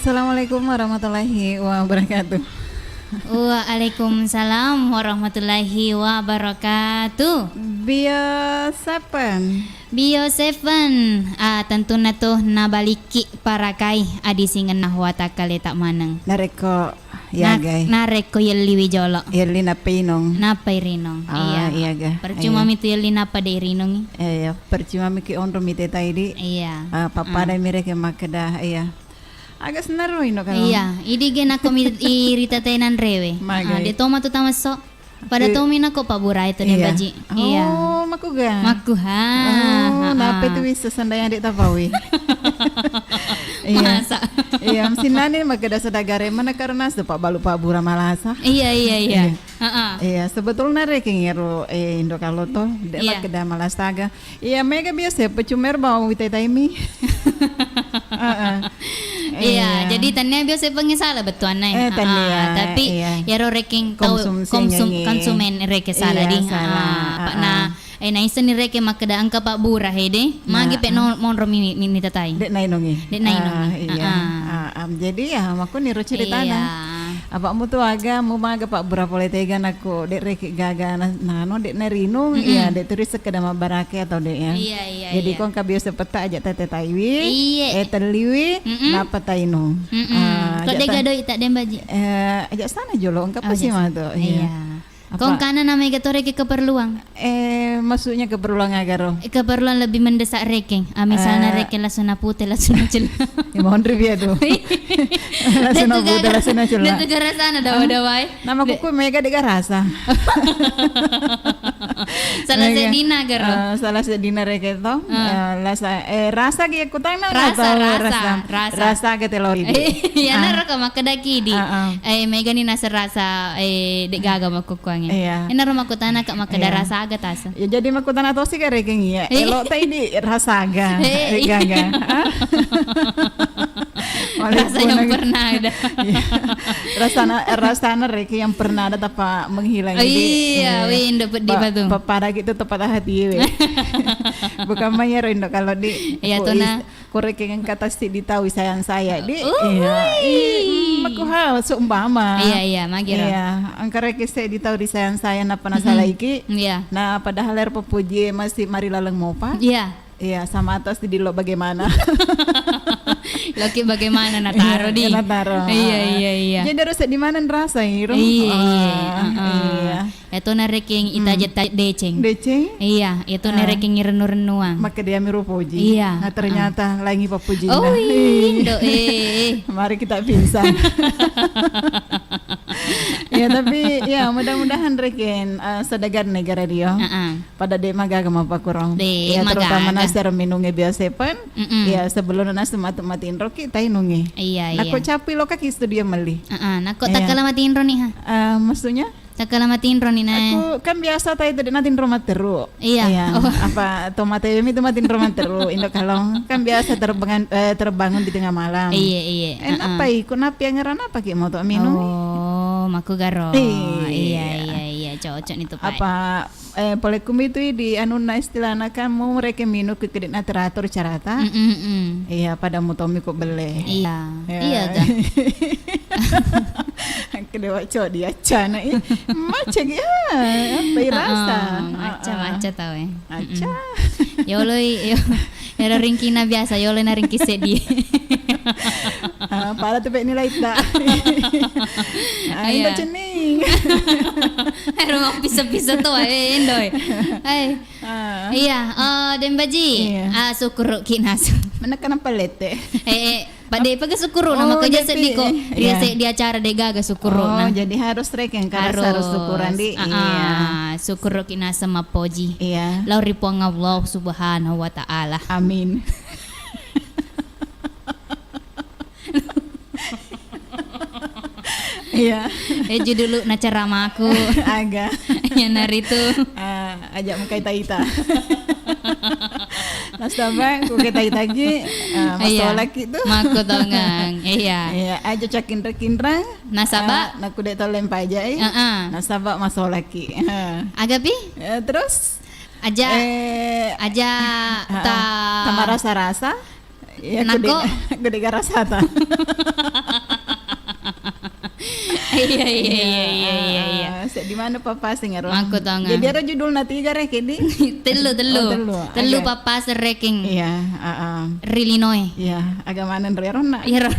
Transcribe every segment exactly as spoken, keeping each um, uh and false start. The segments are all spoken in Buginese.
Assalamualaikum warahmatullahi wabarakatuh. Waalaikumsalam warahmatullahi wabarakatuh. Bio Seven. Bio Seven, ah, tentunna tu nabalikki parakai adisingenna watakkaleta maneng. Narekko Na-, yagai. Narekko yelliwi jolo. Yelli nappa inung. Nappa irinung. Ah, iya. Iyaga. Percuma Iya. mitu yelli nappa de irinungi. Iya, percuma miki onro mite taidi. Iya. Ah, pappada Ah. mi reke makkeda, iya. Aga senaro ino kalau. Iya, idi ge nako mi irita tainan rewe. Magai. Ah, de toma tu tamesso. Pada Tapi tomi nako pabburai tu Iya. Baji. Iya. Oh, makuga. Makuha. Oh, Ha, ha. Napa tu bisa sandai adik tapawi. Iya. Masa. Iya, mesin nani makkeda sadagare mana karena sepak balu pabura malasa. Iya, iya, iya. Iya. Ha, ha. Iya, sebetulnya rekeng ero, eh, Indo Kaloto, de Iya. makkeda malasaga. Iya, mega biasa ya, pecumer bawang wita taimi. Heeh. Iya, Iya. jadi tania biasa pengesala bettuanna. Eh, tania, Ah, tapi iya. yaro rekeng tau Konsumsi konsum-, nyanyi. konsumen reke sala Iya, di. sala. Ah, apa Heeh. na, eh, naisenni reke makkeda engka pabbura hede, magi Nah, pe ah. no-, monro mi, mi, mitatai. Dek nainungi. Dek nainungi. Ah, iya. Ah, ah. Ah, am, jadi ya, makkuniro ceritana. Iya. Apa mutu aga, mu maga pabbura pole tega nako dek reke gaga na-, nano dek narinung, Mm-mm. iya, dek turi sekedar mabarake atau dek ya. Iya, iya, Jadi iya. kong kabiasa peta aja tete taiwi, Iya. eh, telliwi, Mm-mm. napa tainung. Mm-mm. Ah, Kok aja dega ta-, doi tak dembaji? Eh, aja sana jolo, engka Oh, pasti biasa. mah tu. Iya. Iya. Apa? Kong kana namanya gatoreke keperluan. Eh, maksudnya keperluan agaro? Eh, keperluan lebih mendesak rekeng. Ah, misalnya Eh. rekeng lasuna pute, lasuna cella. Ya, mau nrip ya tu. Lasuna pute, lasuna cella. Dan tu garasana dawa-dawa, eh. Nama kuku mega dega rasa. Salah Mega. sedina garo. Ah, salah sedina reke to. Ah. Ah, lasa, eh, rasa ge kutana Rasa, atau rasa, rasa? rasa. Rasa ke telor ini. Iya, Ah. naro ka makkeda kidi. Ah, ah. Eh, mega ni nasa rasa, eh, dek gaga makkukkuange. Iya. Enaro makkutana ka makkeda Iya. rasa aga tasa. Ya, jadi makkutana tosi ka rekeng iya. Iya. Elo tai di rasa aga. Eh, Dek iya. gaga. Ah. Rasa yang Walaupun pernah ada. Iya. Rasana, rasana reke yang pernah ada tanpa menghilang. Iya, Jadi, iya. wih, Indo pedih Pa-, patu. Papada gitu tepat hati we. Bukan main ya, Indo, kalau di Iya, ku tuh, is-, nah. Ku rekeng kata si di tahu sayang saya, di. Uh, Iya. wih. Ih, mm, aku ha, seumpama. Iya, iya, magiro. Iya. Engka reke se di tahu di sayang saya, napa Mm-mm. nasalah iki? Iya. Nah, padahal er pepuji masih mari laleng mopa. Iya. Iya, sama atas di lo bagaimana? Loki bagaimana nataro Iya, di. nataro. Iya, Ah. iya, iya. Jadi harus di mana rasa, Iro? Iya, iya. Ah, Heeh. iya. Itu narekeng ita Hmm. jetta deceng. Deceng? Iya, itu Ah. narekeng rennu-rennuang. Maka dia miru puji. Iya. Nah, ternyata Ah. lagi papujina. Oh, Iya. indo, eh, eh. Mari kita pingsan. Ya, tapi ya, mudah-mudahan reken, eh, sedagar negara dia. Heeh. Pada de magaga mappakurang. De Ya, terutama magaga. Nasar minunge biasa pen. Mm-mm. Ya, sebelum nasi mati-mati inroki, tai nunge. Iya, Nako iya. capi lo kaki studio meli. Heeh, nako Iya. takkala mati inro nih, ha? Eh, maksudnya? Takkala mati inro nih, nah. Aku kan biasa tai tadi nanti inro materu. Iya. Iya. Oh. Apa to mate mi tu mati inro materu, Indo Kalong. Kan biasa terbangun, eh, terbangun di tengah malam. Iya, iya. Eh, Heeh. napa iku? Napa yang ngerana apa ki mau tu minung? Oh, maku garo. Iya. Iya, iya, iya. Cocok nih tuh, Pak. Apa Eh, pole kumitu di anunna istilahna kan mau mereka minum ke kedekna teratur carata. Mm, mm, mm. Iya, pada mutomi kok bele. Iya. Ya. Iya, ga? Kedewa cok dia cana, ih. Macam ya, apa ya rasa? Heeh, macam-macam tau, eh. Aca. Mm-mm. Yoloi, yo, yara ringkina biasa, yoloi na ringki sedih. Ah, pala tu pek nilai tak. Ah, Indo Iya. cening. Ero mau pisa-pisa to, eh, Indo, eh. Hai. Ah. Iya, eh, Dembaji. Iya. Ah, sukuru ki nasu. Mana kenapa lete? Eh, eh, pada pakai sukuru nama Oh, kerja jadi, sedih kok. Dia iya. se-, di acara de gaga sukuru Oh, nah. jadi harus rek yang karasa harus Harus. syukuran di. Ah, Iya. ah, sukuru ki nasa mapoji. Iya. Lau ri Puang Allah Subhanahu wa Ta'ala. Amin. Iya. Eh, judul na ceramaku. Aga. Iyanaritu. Ah, aja mukai taita. Nasaba ku ke taita gi, ah, Iya. masolaki tu. Mako tongang. Iya. Iya, aja cakinra-kinra. Nasaba? Ah, naku dek toleng pajai. Heeh. Nasaba masolaki. Ha. Aga pi? Eh, terus? Aja, Eh, aja ha, ta- tamarasa-rasa. Iya, aku Nako? de-, aku de garasata. Iya, iya, iya, iya, iya, iya. Ah, seddi mana papaseng ero. Makkutongang. Jadi ero judulna tiga rekeng di? Tellu, tellu. Oh, tellu. Tellu Aga- papaseng rekeng. Iya, ah, ah. Ri linoe. Iya, aga maneng ro eronna. Iya, ro.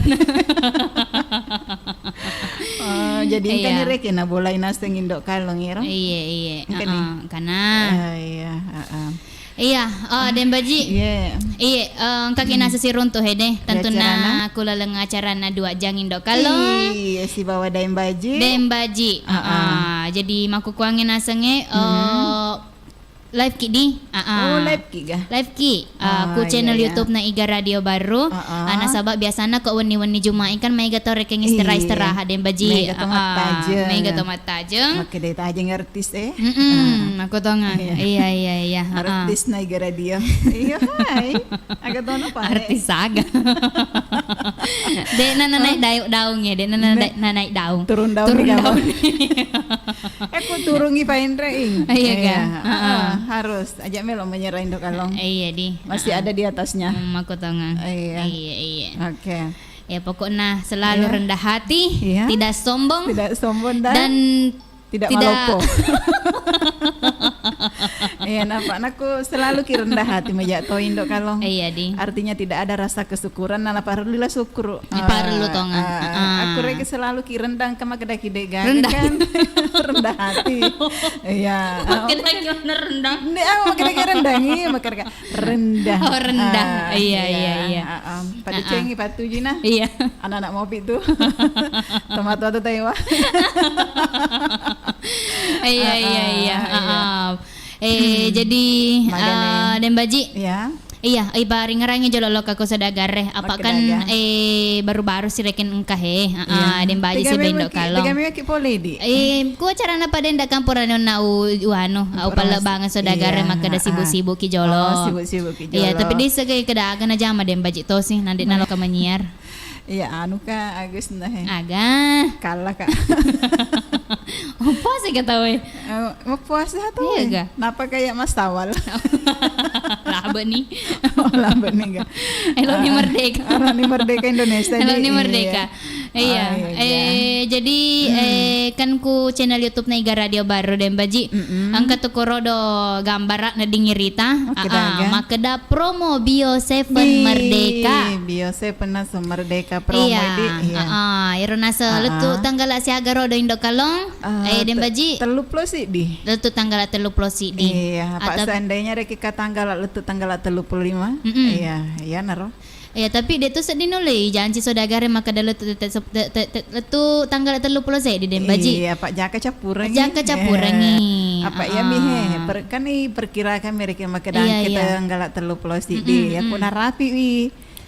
Oh, jadi engkani Iya. rekeng na bolai naseng Indo Kalong ero? Iya, iya. Engkani? Ah, ah, kana. Ah, iya, ah, ah. Iya, eh, Dembaji. Iya. Iya, eh, engka ki naseng siruntu hede. Iya, tentunna acarana? Ku laleng acarana dua jang Indo Kalong. Iya, sibawa Dembaji. Dembaji. Ah, ah. Ah, jadi makkukuangnge nasengnge, eh, live ki di. Ah, ah. Oh, live ki ga? Live ki. Ah, ku channel YouTube na Iga Radio Baru. Ah, ah. Ah, nasaba biasana ko wenni-wenni Juma'i kan maega tau rekeng istirahat-istirahat Dembaji. Maega tau mattajeng. Maega tau mattajeng. Makkeda tajeng artis, eh. Mm-mm, makkutongang. Iya. Iya, iya, iya. Ah, ah. Artis na Iga Radio. Iya, hai. Aga tono pa, artis aga. De' na, na naik daun, daun ya, de' na, na naik daun. Turun daun. Turun daun. Eh, ku turungi paenre ing. Iya, ga? Iya, ah, ah, harus. Aja melo menyerah Indo Kalong. Iya, di. Masih ada di atasnya. Hmm, makkutongang. Iya. Iya, iya. Oke. Ya, pokoknya selalu rendah hati, tidak sombong, tidak sombong dan tidak malopo. Iya, nampak nakku selalu ki rendah hati maja to Indo Kalong. Iya, di. Artinya tidak ada rasa kesyukuran, nala parellu la syukur. Parellu tongang. Ah, ah, ah. Aku rek selalu ki rendang ke makkeda ki de' gaga kan. Rendah hati. Iya. Makkeda ki rendang. Nde, aku makkeda ki rendang, iya, makkeda rendah. Oh, rendah. Ah, iya, iya, iya. Ah, ah. Pada cengi patuji na. Iya. Anak-anak mopi tu. Tomato tu taiwa. Iya, iya, iya. Ah, ah. Eh, jadi, eh, Dembaji. Iya. Iya, iparingerangi jolo lokka ko saudagar e. Apa kan, eh, baru-baru si rekeng engka he. Heeh, Dembaji si Indo Kalong. Tiga minggu ki pole di. Eh, ku acarana pada nda kampurani onna u-, u anu, au pallebangeng saudagar e makkeda sibuk-sibuk ki jolo. Oh, sibuk-sibuk ki jolo. Iya, tapi de' sega keda aga najama Dembaji tosi, nande na lokka menyiar. Iya, anu ka, Agus nah, he. Aga. Kalah ka. Apa sih kata we? Eh, mau puasa tuh. Iya, ga? Napa kayak Mas Tawal? Labe ni. Oh, labe ni, ga? Elo ni merdeka. Elo ni merdeka Indonesia. Elo ni merdeka. Iya. Eh, jadi, eh, kan ku channel YouTube na Iga Radio Baru Dembaji. Engka tu korodo gambara na dingirita. Makkeda promo Bio Seven Merdeka. Bio Seven naseng Merdeka promo di. Iya. Ero naseng lettu tanggala siaga rodo Indo Kalong. Eh, Dembaji. Telluppulo siddi. Lettu tanggala telluppulo siddi. Iya, apa seandainya rekeng ka tanggala lettu tanggala telluppulo lima. Iya, iya naro. Iya, tapi de' tu seddi nulle janci saudagar e makkeda lettu te-, te-, te-, te-, lettu tanggala telluppulo seddi Dembaji. Iya, apa jaka cappurengi. Jaka cappurengi. Apa iya mi he, per-, kan i perkirakan mi rekeng makkeda engka tanggala telluppulo siddi. Ya, ku narapi wi.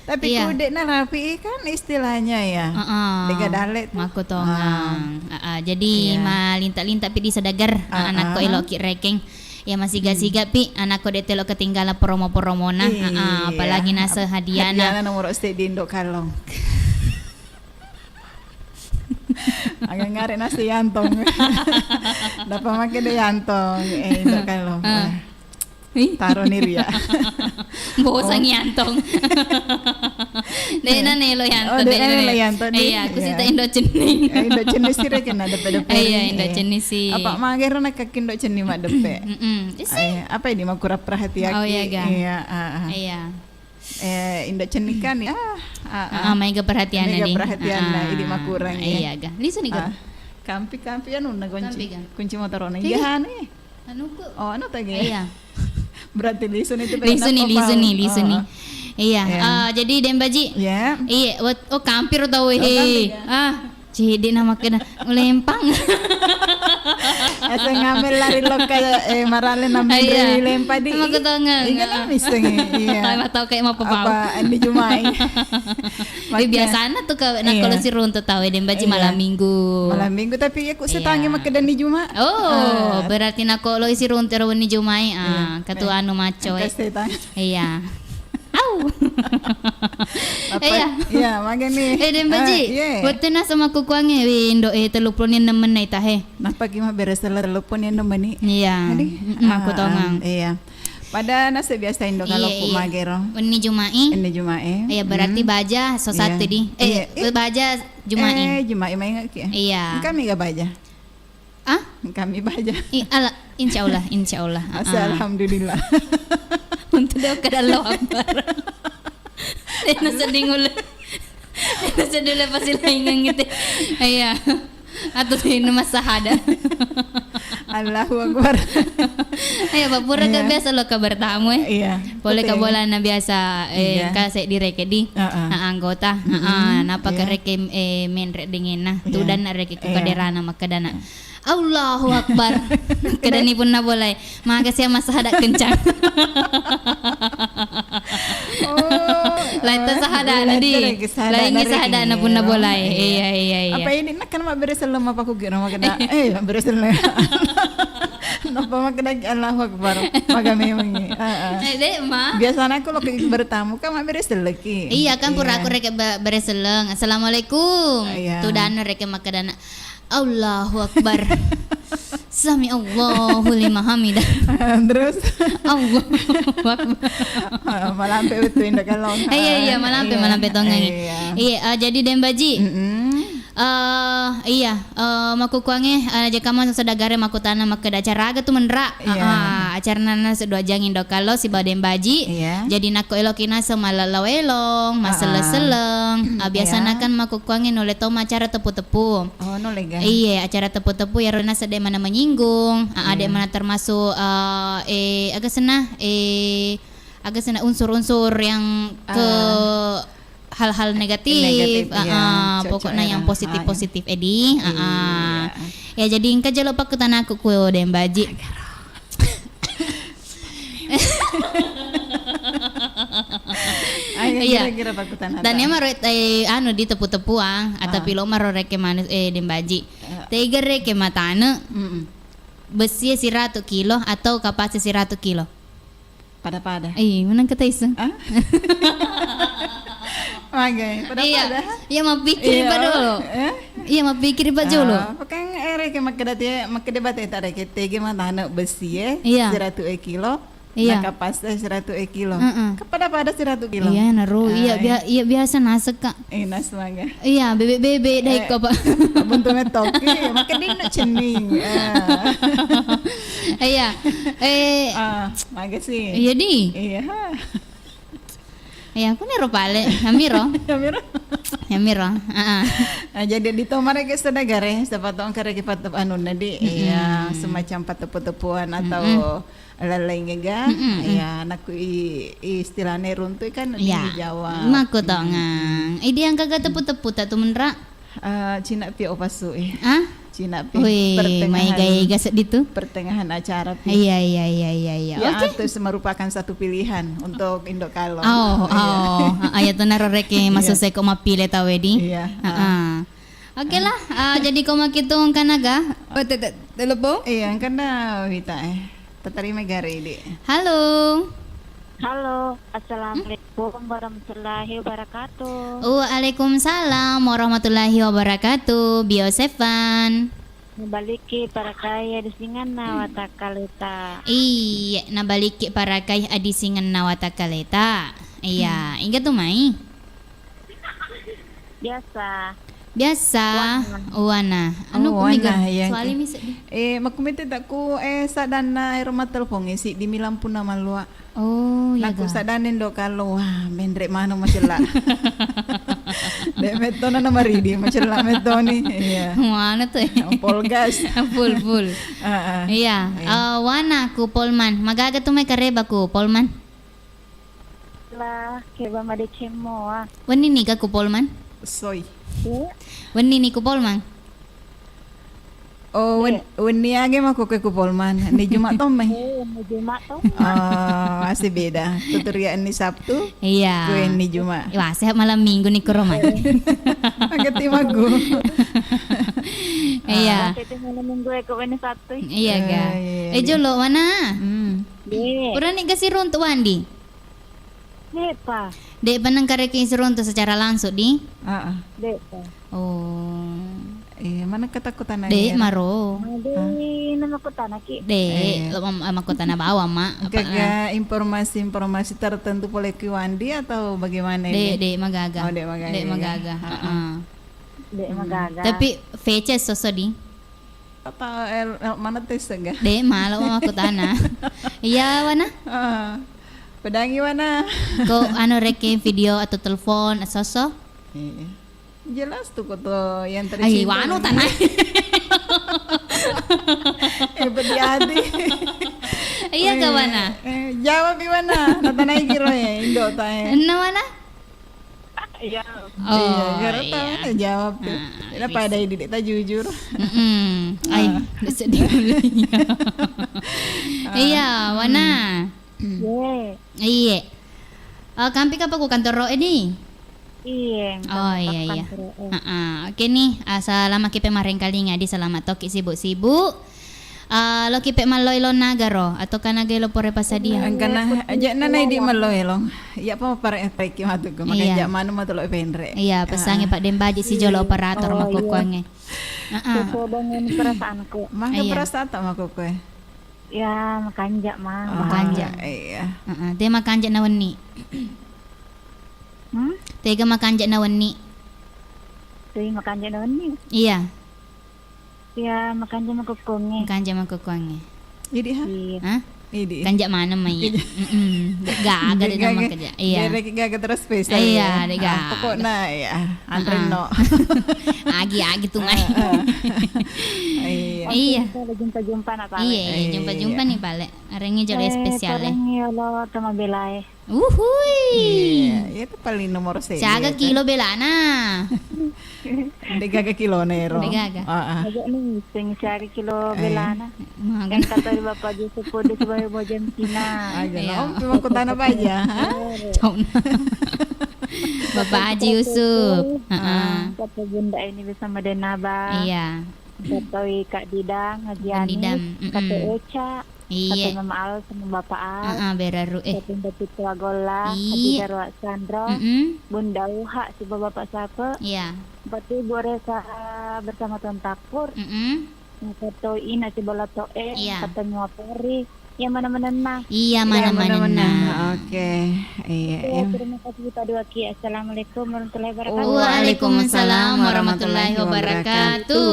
Tapi ku de' narapi kan istilahnya ya. Heeh. De' ga dalle tu. Makkutongang. Heeh, jadi malinta-linta pi di saudagar. Anakku elo ki rekeng. Ya, masiga-siga pi anakku de' telo ketinggalan promo-promona. Heeh, apalagi naseng hadiahna. Hadiahna nomor seddi Indo Kalong. Aga ngare naseng Yantong. Dapat makkeda Yantong, eh, Indo Kalong. Taro ni ria. Bosang Yantong. De' na nelo Yantong. Oh, de' na nelo Yantong. Iya, aku sita Indo Cenning. Eh, Indo Cenning si rekeng na deppe-deppe. Iya, Indo Cenning si. Apa mager na kaki Indo Cenning maddeppe. Isi. Apa ini mau kurang perhatian? Oh, iya, ga? Iya, ah, ah. Iya. Eh, Indo Cenning kan ya. Ah, ah, ah. Maega perhatianna di. Maega perhatianna, idi makurang ya. Iya, ga. Lisu ni, ga? Kampi-kampi anu na kunci. Kampi, ga? Kunci motorona. Iya, anu. Anuku. Oh, anu tadi. Iya. Berarti lisu ni tu. Lisu ni, lisu ni, lisu ni. Iya. Eh, jadi Dembaji. Iya. Iya, oh, kampir tau he. Ah. Cedde' na makkeda ulempang. Asa ngamel lari lokka, eh, maralle na menre lempa di. Makkutongang. Iya, kan missengi. Iya. Tau kayak mau apa-apa. Apa Andi Jumai. Eh, biasana tu ka, na kalau siruntu tau Dembaji malam minggu. Malam minggu, tapi ya ku setangi makkeda ni Juma. Oh, berarti na kalau siruntu ro wenni Jumai. Ah, katu anu maco. Iya. Au. Iya, magani. Eh, Dembaji. Wettu naseng makkukuangnge, wi, Indo, eh, telluppulo ni enem menit tahe. Nappa ki mabbere sella telluppulo ni enem menit. Iya. Makkutongang. Iya. Pada nase biasa Indo kalau ku magero. Wenni Juma'i. Wenni Juma'i. Iya, berarti baja so satu di. Eh, baja Juma'i. Eh, Juma'i mai ngaki. Iya. Kami ga baja. Ah? Kami baja. I-, ala-, insya Allah, insya Allah. Asa alhamdulillah. Untuk dia kada Allahu Akbar. Dia sedih ngulu. Dia sedih lepas laingan gitu. Iya. Atau ini masa ada. Allahu Akbar. Iya, Pak, pura ka biasa lo ka bertamu, eh. Iya. Pole ka bolana biasa, eh, ka seddi reke di. Heeh. Heeh, anggota. Heeh, napa ka reke, eh, menre dengena. Tudanna reke ku kaderana makkedana. Allahu Akbar. Kedani punna bolai. Maga sia masahada kencang. Oh, lain ta sahadana di. Lain sahadana punna bolai. Iya, iya, iya. Apa ini nak kan mabbere selleng apa ku kira makkeda. Eh, mabbere selleng. Napa makkeda Allahu Akbar. Maga memang. Heeh. Eh, dek, ma. Biasana aku lo bertamu kan mabbere selleng ki. Iya kan pura aku reke be-, bere selleng. Assalamualaikum. Iya. Tudanna reke makkedana. Allahu Akbar. Sami Allahu liman hamidah. Terus? Allahu Akbar. Ah, malampe betul Indo kalau. Iya, iya, malampe, malampe tongeng. Iya. Iya, ah, jadi Dembaji. Mm-mm. Eh, iya, eh, makkukuangnge, eh, jaka maseng sedagare makkutana makkeda acara aga tu menra. Iya. Ah, ah, acarana sedua jang Indo kalau sibawa Dembaji. Iya. Jadi nakko eloki naseng mallallau elong, masselleng-selleng. Ah, biasana kan makkukkuangnge nulle to ma acara teppu-teppu. Oh, nulle ga? Iye, acara teppu-teppu iyaro naseng de mana menyinggung, a, de mana termasuk, eh, eh, aga senna, eh, aga senna unsur-unsur yang ke hal-hal negatif, negatif, iya, pokoknya yang positif-positif, edi. Iya. Ya, jadi engka jolo pakkutanaku ku Dembaji. Ayo, iya. Kira-kira pakkutana. Dan iya maro, eh, anu di teppu-teppuang, atau pilo maro reke manus, eh, Dembaji. Tega reke matane, bessie siratu kilo atau kapase siratu kilo? Pada-pada. Eh, menang kata isu. Ah? Magai, pada-pada. Iya, mappikiri pa dolo. Eh? Iya, mappikiri pa jolo. Ah, pakang, eh, reke makkeda tie, makkeda bate ta reke tege matane bessie, iya, siratu e kilo. Iya. Nakapasse siratu e kilo. Heeh. Kepada-pada siratu kilo. Iya, naro. Iya, bia-, iya, biasa naseng, Kak. Eh, naseng maga. Iya, bebe-bebe dai ko, Pak. Buntu metoki, makkeda dinno cenning. Ah. Iya. Eh. Ah, maga sih. Iya, di. Iya. Iya, aku nero pale, yamiro. Yamiro. Yamiro, heeh. Ah, jadi di to mareke sedagare, siapa to engka reke pat-, anunna di, iya, semacam pateppu-teppuan atau lain-lain ga, iya, nakku i-, istilahnya runtu kan di Jawa. Makko tongang. Idi engka ga teppu-teppu ta tu menra? Eh, cina pi opasu e. Ah? Cina pi. Wih, pertengahan, maega-ega seddi tu. Pertengahan acara pi. Iya, iya, iya, iya, iya. Ya, oke. Itu merupakan satu pilihan untuk Indo Kalo. Oh, iya. Oh. Ah, iya tu naro reke masuk seko mappile tau edi. Iya. Heeh. Oke lah, ah, jadi ko makitu engkana ga? Oh, te-, te-, telepon? Iya, engkana wita e. Tatarima gare, Dek. Halo. Halo, assalamualaikum warahmatullahi wabarakatuh. Waalaikumsalam warahmatullahi wabarakatuh, Bio Sevan. Nabalikki parakai adisingenna watakkaleta. Iya, nabalikki parakai adisingenna watakkaleta. Iya, engka tu mai. Biasa. Biasa. Wana. Wana. Anu, oh, kumi wana, ga? Iya, soali mi seddi. Eh, makkumete takku, eh, sadanna ero mattelepong, eh, siddi mi lampuna mallua. Oh, iya. Nakku ga? Sadanna Indo Kalo, wah, menre mano macella. De mettona na maridi, macella mettoni. Iya. Mana tu, eh? Polgas. Full, full. Heeh. Iya. Iya. Eh, wana ku Polman. Magaga tu mai kareba ku Polman? Lah, keba madeceng mua. Wenni ni ga ku Polman? Soi. Iya. Wenni ni ku Polman? Oh, wen-, wenni age mako ke ku Polman. Ni Juma to mai. Eh, ni Juma to. Oh, masih beda. Tuturia ni Sabtu. Iya. Ku ni Juma. Wah, sehat malam minggu ni ku Roman. Agak timaku. Iya. Ah, sehat malam minggu ya, ku ni Sabtu. Iya, ga. Eh, iya, iya. Eh, jolo, mana? Hmm. Iya. Purani ga siruntu Wandi? De'pa. De'pa nengka rekeng siruntu secara langsung di? Heeh. De'pa. Oh. Eh, mana ketakutan De' aja? Maro. Magi nama kutana ki? De', eh, lo mam-, makkutana bawang, Ma. Apa, gaga ah, informasi-informasi tertentu pole ki Wandi atau bagaimana De', ini? De', magaga. Oh, de' magaga. De' ya. Magaga. Ah, ah. Heeh. De' magaga. Tapi V C S soso di? Apa, eh, mana tes ga? De', malo makkutana. Iya, Wana? Ah. Pedangi Wana. Ko anu, rekeng video atau telepon, soso? Iya. Jelas tu ko to yang tercinta. Ai, wanu tanai. Eh, berarti. Iya, eh, kawana? Eh, jawab i Wana. Natanai kiro e, Indo ta e. Enna Wana? Iya. Oh, iya, gara iya. Tahu na jawab tu. Ah, pada ini dek tak jujur. Mm-mm. Ai, sedih. Ah. Iya, Wana. Iye. Iye. Eh, kampi kapa ku kantoro e ni? Iye, oh, iya, iya. Heeh. Oke ni, ah, salama kipe marengkalinga di, salama toki sibuk-sibuk. Ah, lo kipe mallo elo naga ro, atau kanaga elo pore pasadia? Engkana aja nana idi mallo elo. Iya pa pare pare ki matu ke, makanya iya. Manu matu lo penre. Iya, pesange Pak Dembaji si jolo operator makukuange. Heeh. Sesuai dengan perasaanku. Mangga perasaan tak makukuange. Ya, makanja, Ma. Oh, makanja. Iya. Heeh, te makanja na wenni. Hmm? Tega makanja na wenni. Tega makanja na wenni. Iya. Ya, makanja makukkunge. Makanja makukkunge. Idi ha? Iya. Hah? Idi. Kanja mana mai? Iya. Mm-mm. Gaga de nama kerja. Iya. Gaga, gaga terus spesial. Iya, ya. De gaga. Ah, pokoknya ya. Antre no. Agi-agi tu mai. Iya. Iya. Jumpa-jumpa na pale. Iya, jumpa-jumpa ni pale. Arengi jolo spesial e. Parengi olo tama belae. Uhui. Iya, itu paling nomor satu. Siaga kilo belana? De gaga kilo nero. De gaga. Heeh. Aja ni sing siaga kilo belana. Magan. Yang kata di Bapak Yusuf Kudus bae bojang Cina. Aja no. Iya. Om cuma kutana baja, ha? Cok. Bapak Haji Yusuf. Heeh. Kata Bunda ini bersama Denaba. Iya. Kata Kak Didang, Haji Ani, Didang. Kata Eca. Iya. Kata Mama Al sama Bapak Al. Heeh, beraru, eh. Kata Mbak Citra Golla, iya. Haji Darwa Sandro, mm-mm. Bunda Uha, siba Bapak Sape. Iya. Berarti Bu Resa bersama Tuan Takur. Mm-mm. Kata Ina, siba Lato, eh. Iya. Kata Nyuapari. Ya, mana-manenna. Iya, mana-manenna. Oke. Iya, iya. Terima kasih kita dua ki. Assalamualaikum warahmatullahi wabarakatuh. Waalaikumsalam warahmatullahi wabarakatuh.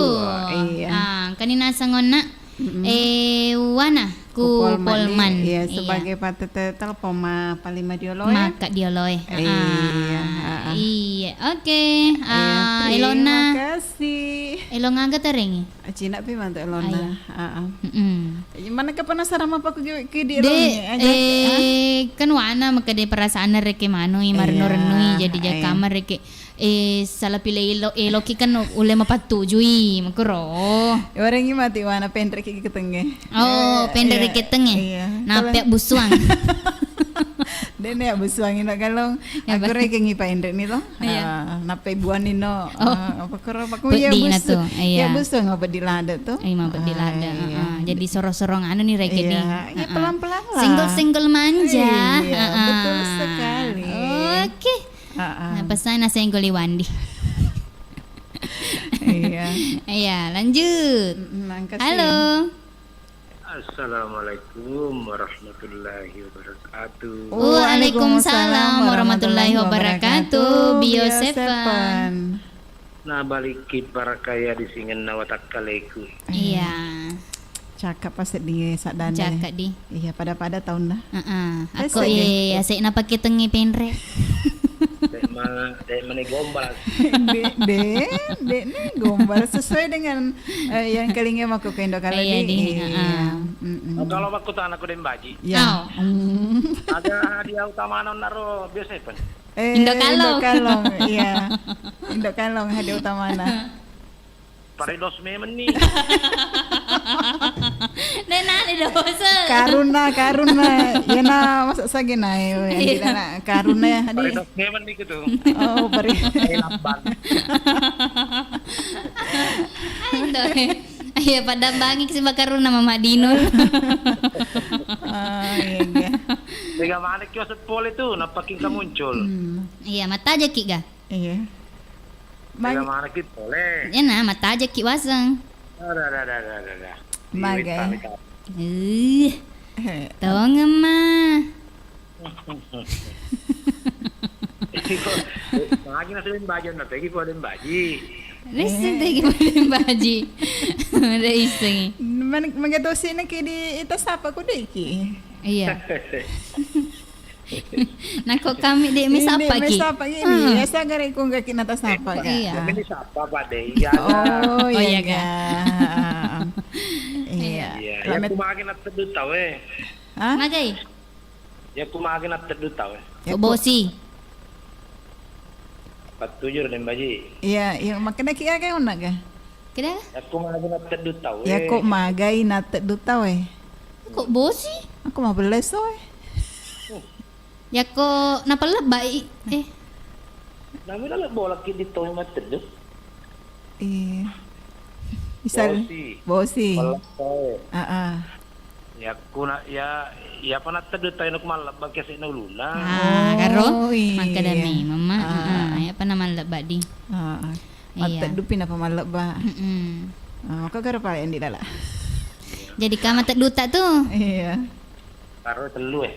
Iya. Ah, kanina sangonna. Mm-mm. Eh, wana ku Polman. Iya, sebagai patete telepon ma paling ma diolo e. Maka diolo e. Iya, heeh. Iya, oke. Iya, ah, terima kasih. Elona. Elona aga terengi? Cina pi mantu elona. Iya. Heeh. Mm-mm. Mana ke penasaran apa ku ki di elona aja? Eh, kan wana maka de perasaan reke manui marno-renui jadi jakamar reke. Eh, salah pilih elo, eloki kan ulle mapattujui, makuro. Warengi mati wana penreki ketenge. Oh, eh, penreki ketenge. Iya. Nape busuang? Dene busuang ino kalong. Aku reke ngi paenre ni to. Iya. Ah, nape buani no. Oh. Ah, apa kuro apa ku ya bus. Iya. Ya busuang apa di lada to? Iya, apa di lada. Ah, iya. Jadi sorong-sorong anu ni reke ni. Iya, pelan-pelan lah. Single-single manja. Iya, betul sekali. Oke. Heeh. Nah, pesan nasenggol i Wandi. Iya. Iya, lanjut. Mm-mm, makasih. Halo. Assalamualaikum warahmatullahi wabarakatuh. Waalaikumsalam warahmatullahi wabarakatuh. Bio Seven. Nabalikki parakaya di singenna watakkaleku. Iya. Cakka pa seddingnge saddana. Cakka di. Iya, pada-pada taunna. Heeh. Aku e, ase napake tengnge penre. Dek ma, dek mani gombal. De, de, de ne gombal sesuai dengan, eh, yang kelinge mako kendo kala di. Iya. Mm-mm. Oh, kalau aku tanaku den baji. Ya. Oh. Mm. Ada hadiah utama naro biasa pen. Eh, Indo Kalong. Indo Kalong, iya. Indo Kalong hadiah utamana. Paridos memang ni. Nena ni dosa. Karuna, karuna. Yana masa sagi nae, iya. Karuna ya, hadi. Paridos memang ni gitu. Oh, pari. Ayo, padambangi si bakaruna Mama Dino. Oh, iya, iya. Tiga mana kios pole tu, napaking ka muncul. Hmm. Iya, mata aja ki ga. Iya. Tega manekki pole. Ena, matajekki waseng. Ada, ada, ada, ada, ada, ada. Magai. Ih, tongeng ma. Magi naseng baji, na tegi pole baji. Risseng tegi pole baji. Risseng. Mega tosi naki di ita sapa ku deki. Iya. Nako kami de' mi sapa ki. Sapa ki. Biasa gare ku nggak ki nata sapa ka. Iya. Kami ni sapa, Pak de. Iya. Oh, iya ga. Iya. Iya, ya ku magi na teddu tau e. Hah? Magai? Ya ku magi na teddu tau e. Ko bosi. Patujur de' baji. Iya, iya, makanya ki aga onna ga. Kira? Ya ku magi na teddu tau e. Ya ko magai na teddu tau e. Ko bosi? Aku mau beleso e. Yakko napallebba'i, eh. Namina lebbo lakki di tau matteddu. Iya. Misal bosi. Bosi. Pallebba'i. Heeh. Yakku na, ya, ya pa natteddu tau, nak mallebba kese na uluna. Ah, karo? Oh, iya. Makkeda memang, Mak. Ah. Heeh, ya pa namallebba di. Heeh. Iya. Matteddu pi napa mallebba. Mm-mm. Ah, maka karo pale Andi Lala. Jadi ka matteddu ta tu. Iya. Karo tellu, eh.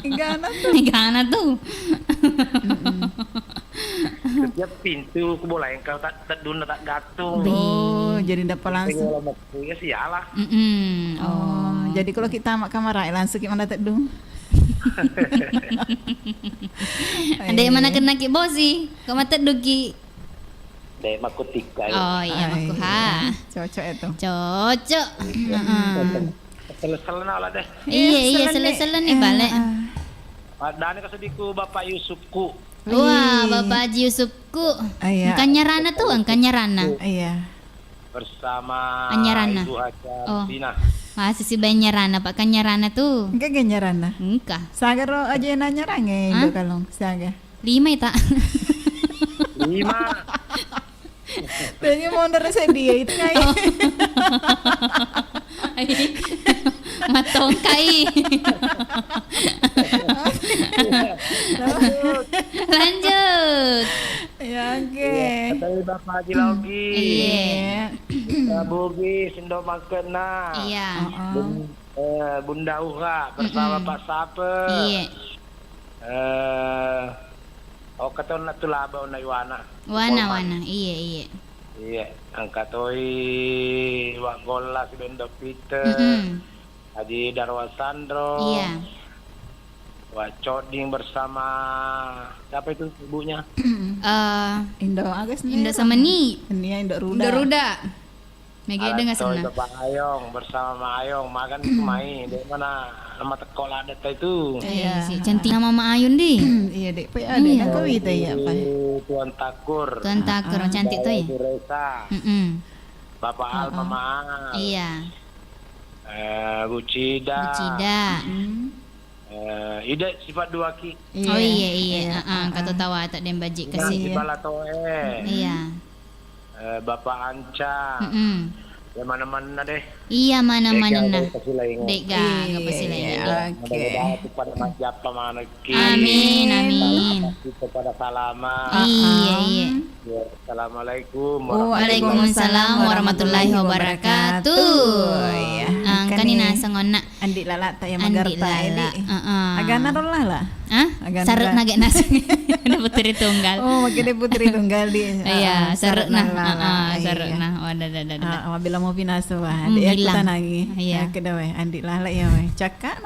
Igana tu. Igana tu. Mm-mm. Setiap pintu ku bola engka tak teddunna tak gantung. Oh, jadi dapat langsung. Kalau metu ya sialah. Mm-mm. Oh, jadi kalau kita mak kamar langsung gimana teddung? Ada yang mana kena ki bosi? Kau mah teddung ki. De' makkutikka, ya. Oh, iya, makkuha. Cocok itu. Cocok. Iya. Heeh. Sele-sele na ola deh. Iya, iya, sele-sele ni bale. Heeh. Maddani kasediku Bapak Yusufku. Wah, Bapak Haji Yusufku. Iya. Engka nyarana tu, engka nyarana. Iya. Bersama Ibu Haja Tina. Oh. Masih si nyarana, Pak, kan nyarana tu. Engka ga nyarana? Engka. Sagaro aja nanya range, Ibu Kalong. Saga. Lima ita. Lima. Tanya mau ntar sedih itu ngai. Oh. Matongkai. Lanjut. Ya, oke. Iya, kata Bapak Haji Laugi. Iya. Bugis, Indo Mangkena. Iya. Heeh. Bun-, eh, Bunda Uha bersama Pak Sape. Iya. Eh, okka tonna tu laba onna iwana. Wana, wana. Iya, iya. Iya, engka toi Wa Golla si Bendo Pite. Mm-mm. Haji Darwan Sandro. Iya. Wa Coding bersama siapa itu ibunya? Eh, Indo Agus nih. Indo sama ni. Ini ya, Indo Ruda. Indo Ruda. Mega de' senna. Bapak Ayong bersama Ma Ayong, makan itu mai. De' mana nama teko ladde' ta itu. Iya, si cantik nama Ma Ayong di. Iya, de'. Apa ya, ada yang kau itu ya, apa? Tuan Takur. Tuan Takur, cantik tu ya. Resa. Mm-mm. Bapak Al, Mama Al. Iya. Eh, Bu Cida. Bu Cida. Mm. Eh, ide sifat dua ki. Oh, iya, iya. Heeh, engka to tawata de' baji' kasi. Sibala toe. Iya. Eh, Bapak Anca. Mm-mm. Ya mana-mana deh. Iya, mana-mana. De' gaga pasilaingan. De' gaga pasilaingan. Iya, oke. Mudah-mudahan itu pada majappa manekki. Amin, amin. Kita pada salama. Iya, iya. Ya, assalamualaikum warahmatullahi wabarakatuh. Waalaikumsalam warahmatullahi wabarakatuh. Iya, ah, engkani naseng onna. Andi Lala ta ya magarta edi. Heeh. Agana ro Lala? Hah? Agana. Sarre' nage naseng. Ada putri tunggal. Oh, makanya putri tunggal di. Iya, sarre' na. Heeh, sarre' na. Wadah, dah, dah, dah. Ah, mabela mau pinaso, wah. Hmm, de' aku tanangi. Iya. Oke dah, weh. Andi Lala ya, weh. Cakka.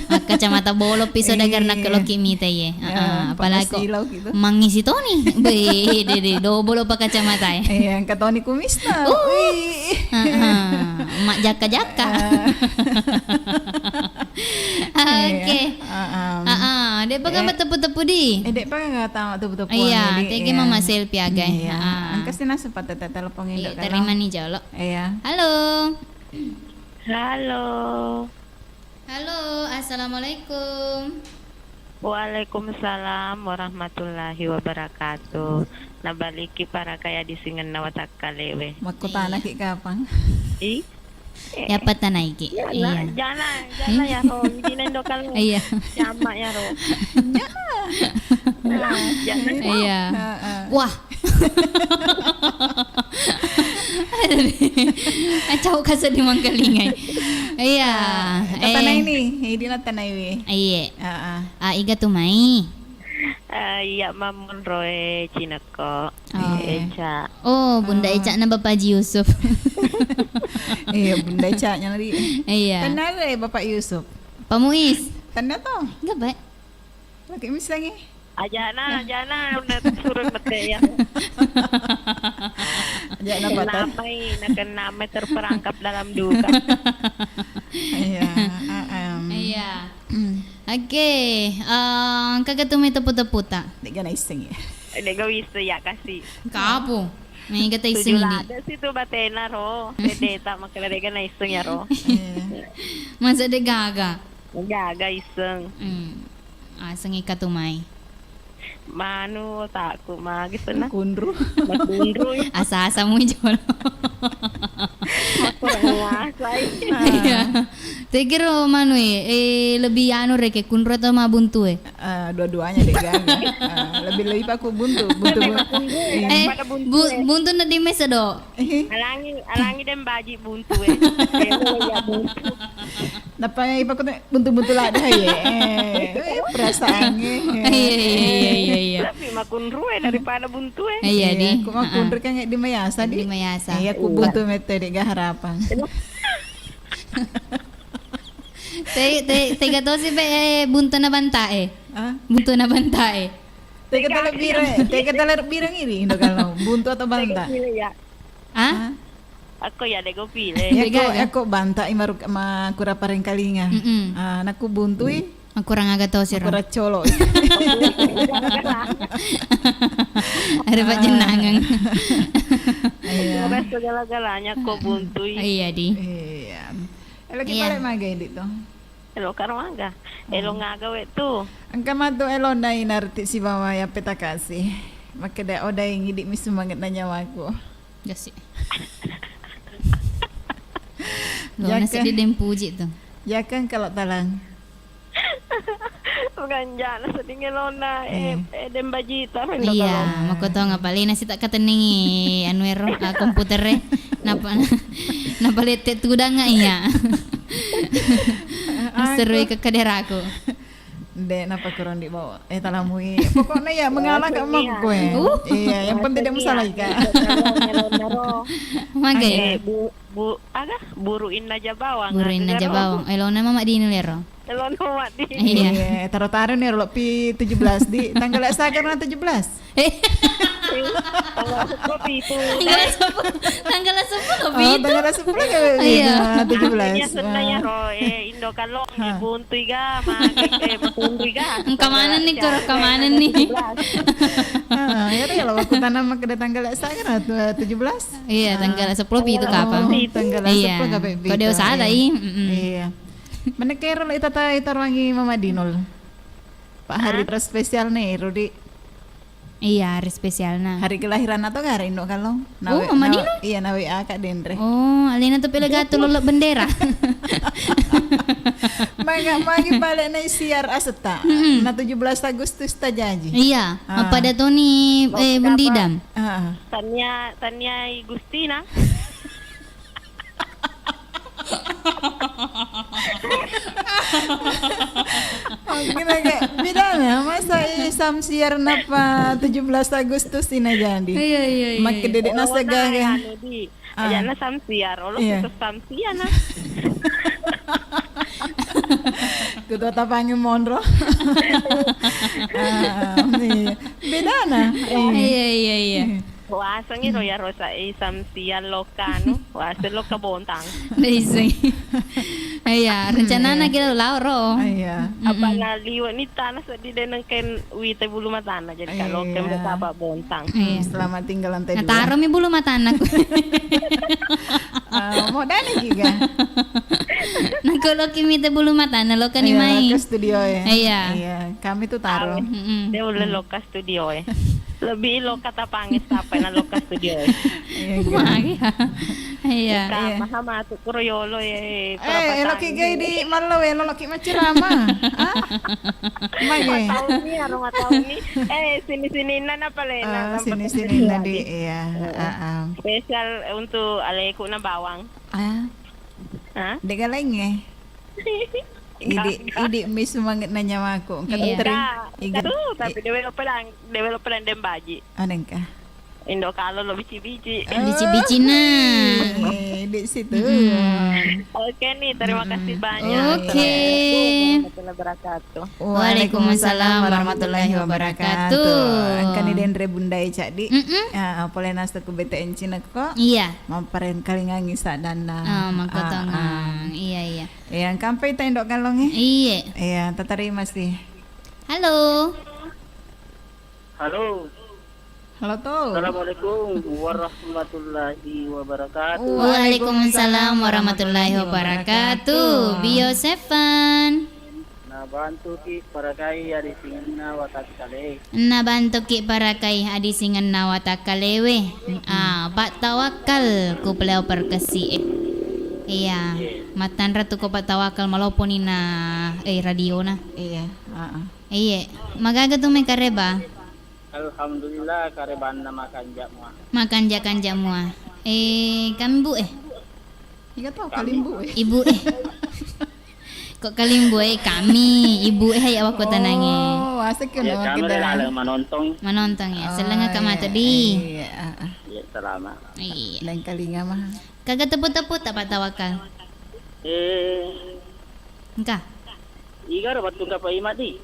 Makkacamata bolo pi saudagar nakkeloki mita iye. Heeh, apalagi ko mangisi toni. Be, de, de, dobolo pa kacamata e. Iya, engka toni kumista. Uh. Wih. Heeh, mak jakka-jakka. Oke. Heeh. Heeh, de' pa ga mateppu-teppu di. Eh, de' pa ga tama teppu-teppu. Iya, tegi mama selfie aga. Iya. Heeh. Engka sih naseng pattetta telepon indo. Iya, terima ni jolo. Iya. Halo. Halo. Halo, assalamualaikum. Waalaikumsalam warahmatullahi wabarakatuh. Nabaliki parakaya di singenna watakkalewe. Makkutana ki kapang. Ih. Iya. Iya, jana, jana ya ro, idina Indo Kalong. Iya. Jama ya ro. Jana. Jana. Iya. Heeh. Wah. Acau ka seddi mangkalingai. Iya. Tanai ni, idina tanai wi. Iya. Heeh. Ah, iga tu mai. Ah, iya, mammunro e cinekko. Oh. Eca. Oh, Bunda Eca na Bapak Haji Yusuf. Iya, Bunda Eca nya lari. Iya. Tenare Bapak Yusuf. Pak Muiz. Tanda to? Enggak, Pak. Lagi misangi. Ajana, ajana, udah suruh mete ya. Ajana patah. Namai, nakan namai terperangkap dalam duka. Iya, ah, em. Iya. Oke, eh, engka ga tu mai teppu-tepputa? Dega naisseng ya. Dega wisseng ya kasi. Kapu. Mega taisseng ini. Lada situ batena ro. Sedeta makala dega naisseng ya ro. Iya. Masa de gaga? Gaga isseng. Hmm. Aseng ika tu mai. Manu, takku, magi senna. Kunru. Makunru. Asa-asa mui jolo. Makurang ngasai. Iya. Tegero manu e, eh, lebih anu reke kunru atau ma buntu e? Eh, dua-duanya deh gaga. Eh, lebih-lebih aku buntu, buntu, buntu. Lebih makunru e daripada buntu e. Eh, bu-, buntu na di mesa do. Alangi, alangi dem baji buntu e. Eh, iya buntu. Nappa ipakute buntu-buntu ladde, ye. Eh, perasaannya. Iya, iya, iya, iya, iya. Lebih makunru e daripada buntu e. Iya, di. Aku makunru kan di mayasa, di. Di mayasa. Iya, aku buntu mete di ga harapan. Te, te, tega tosi pe, eh, buntu na banta e. Ah? Buntu na banta e. Tega tala bira, tega tala bira ngiri, Indo Kalong. Buntu atau banta? Tega pilih ya. Ah? Aku ya dego pile. Ya ko, ya ko banta i maru-, ma kura parengkalinga. Mm-mm. Ah, naku buntui. Makurang aga to siro. Makurang colo. Ada pajennangan. Iya. Segala-galanya ko buntui. Iya, di. Iya. Lagi balik maga ini tuh. Elo karo aga? Elo ngaga we tu. Engka matu elona inarti sibawa yappetakasi. Makkeda odai ngidi mi sumanget na nyawaku. Gasi. Lo nasi di dempuji tu. Jakang kalau talang. Ganjana seding elona, eh, eh, dem bajita, Indo Kalong. Iya, makotonga pale nasi tak katenningi anu ero, ah, komputer e. Napa, napa lette tudang iya. Serui ke kaderaku. Dek, napa kurang dibawa? Eh, talamui. Pokoknya ya, mengalah ke emak gue. Iya, yang penting dia musalahi, Kak. Magai. Eh, bu, bu, aga? Buru inna jabawang. Buru inna jabawang. Eh, lo nama Mak Dini lero. Lo nama Mak Dini. Iya. Iya, taro-taro nih, lo pi tujuh belas di tanggal saga na tujuh belas. Eh. Tanggal sepuluh pitu. Tanggal sepuluh, tanggal sepuluh pitu. Oh, tanggal sepuluh kan? Iya. Tujuh belas. Iya, senna ya ro, eh, Indo Kalong, eh, buntui ga, ma, eh, makunri ga. Engka maneng nih, koro engka maneng nih. Ah, ya, kalau aku tanam ke tanggal saga na tujuh belas. Iya, tanggal sepuluh pitu kapang. Tanggal sepuluh kapang. Kode usada i. Iya. Menekero lo itata itaruangi Mama Dinol. Pak, hari terspesial nih, Rudi. Iya, hari spesialna. Hari kelahiran atau gak hari Indo Kalong? Oh, Mama Dino? Iya, na W A Kak Dendre. Oh, alena tu pele gato lolok bendera. Magi, magi balik naik siar aseta. Mm-mm. Na tujuh belas Agustus tajaji. Iya, pada Toni, eh, Bundidam. Tania, Tania Gustina. Oke, oke. Bedana, masa i Samsiar napa tujuh belas Agustus ina jadi? Iya, iya, iya. Makke dedek nasa gaga. Anu di, ajana Samsiar, olo kita Samsiar na. Kutu tapangi monro. Ah, iya. Bedana. Iya, iya, iya. Wasengngi ro iyaro sa-, i Samsiang lokka anu, waseng lokka Bontang. Naiseng. Iya, rencanana kira lao ro. Iya. Apa na liwe ni tana seddi de nengken wita bulu matana, jadi kalau ke tapa Bontang. Iya. Selamat tinggal lantai dua. Nataro mi bulu matana ku. Ah, mau dana juga. Nako loki mita bulu matana, loka ni mai. Ke studio ya. Iya. Iya, kami tuh taro. Dia udah lokka studio e. Lebih lokka tapangi, sampai na lokka studio e. Iya, gitu. Magi. Iya, iya. Maha matu kuro yolo, eh, eh, eloki gai di mallo, eh, loloki maccerama. Ah? Mage. Matauni, aro matauni. Eh, sini-sininna na palena, ah, sini-sininna di, iya. Heeh. Ah, ah. Spesial untuk aleku na bawang. Ah. Hah? Dega laingnge? Idi, idi mi semangat nanya mako. Engka iya. Tering. Iga. Tuh, tapi dewe lo pelang, dewe lo pelang dem baji. Anengka. Indo kalo lo bici-bici. Bici-bicina. Eh, di situ. Mm-mm. Oke nih, terima kasih banyak. Oke. Assalamualaikum warahmatullahi wabarakatuh. Waalaikumsalam warahmatullahi wabarakatuh. Engkani denre Bunda e cadi. Mm-mm. Ah, pole nasu ku B T N Cina ko. Iya. Mamparengkalingangi sadanna. Ah, mangkotongang. Ah, ah. Iya, iya. Iya, engkampai ta Indo Galong e? Iya. Iya, tatarima sih. Halo. Halo. Halo to. Assalamualaikum warahmatullahi wabarakatuh. Waalaikumsalam warahmatullahi wabarakatuh. Bio Seven. Nabantuki parakai adisingenna watakkale. Nabantuki parakai adisingenna watakkalewe. Ah, Pak Tawakkal ku Pleo Perkesi e. Iya, mattanra tu ko Pak Tawakkal maloponi na, eh, radiona. Iya, heeh. Iye, magaga tu me kareba? Alhamdulillah, karebanna makanja mua. Makanja-kanja mua. Eh, kami bu eh? Iga to kalimbu eh? Ibu eh. Kok kalimbu eh? Kami, ibu eh, hai awakku tanange. Oh, asik ya, no, kami kita. Laleng manontong. Manontong ya, oh, selengah ka mata di. Iya, ah, ah. Iya, selama. Iya. Lain kalinga mah. Kaga tepu-tepu tak Pak Tawakal? Eh. Engka. Iga ro mattungka Pak Imang di?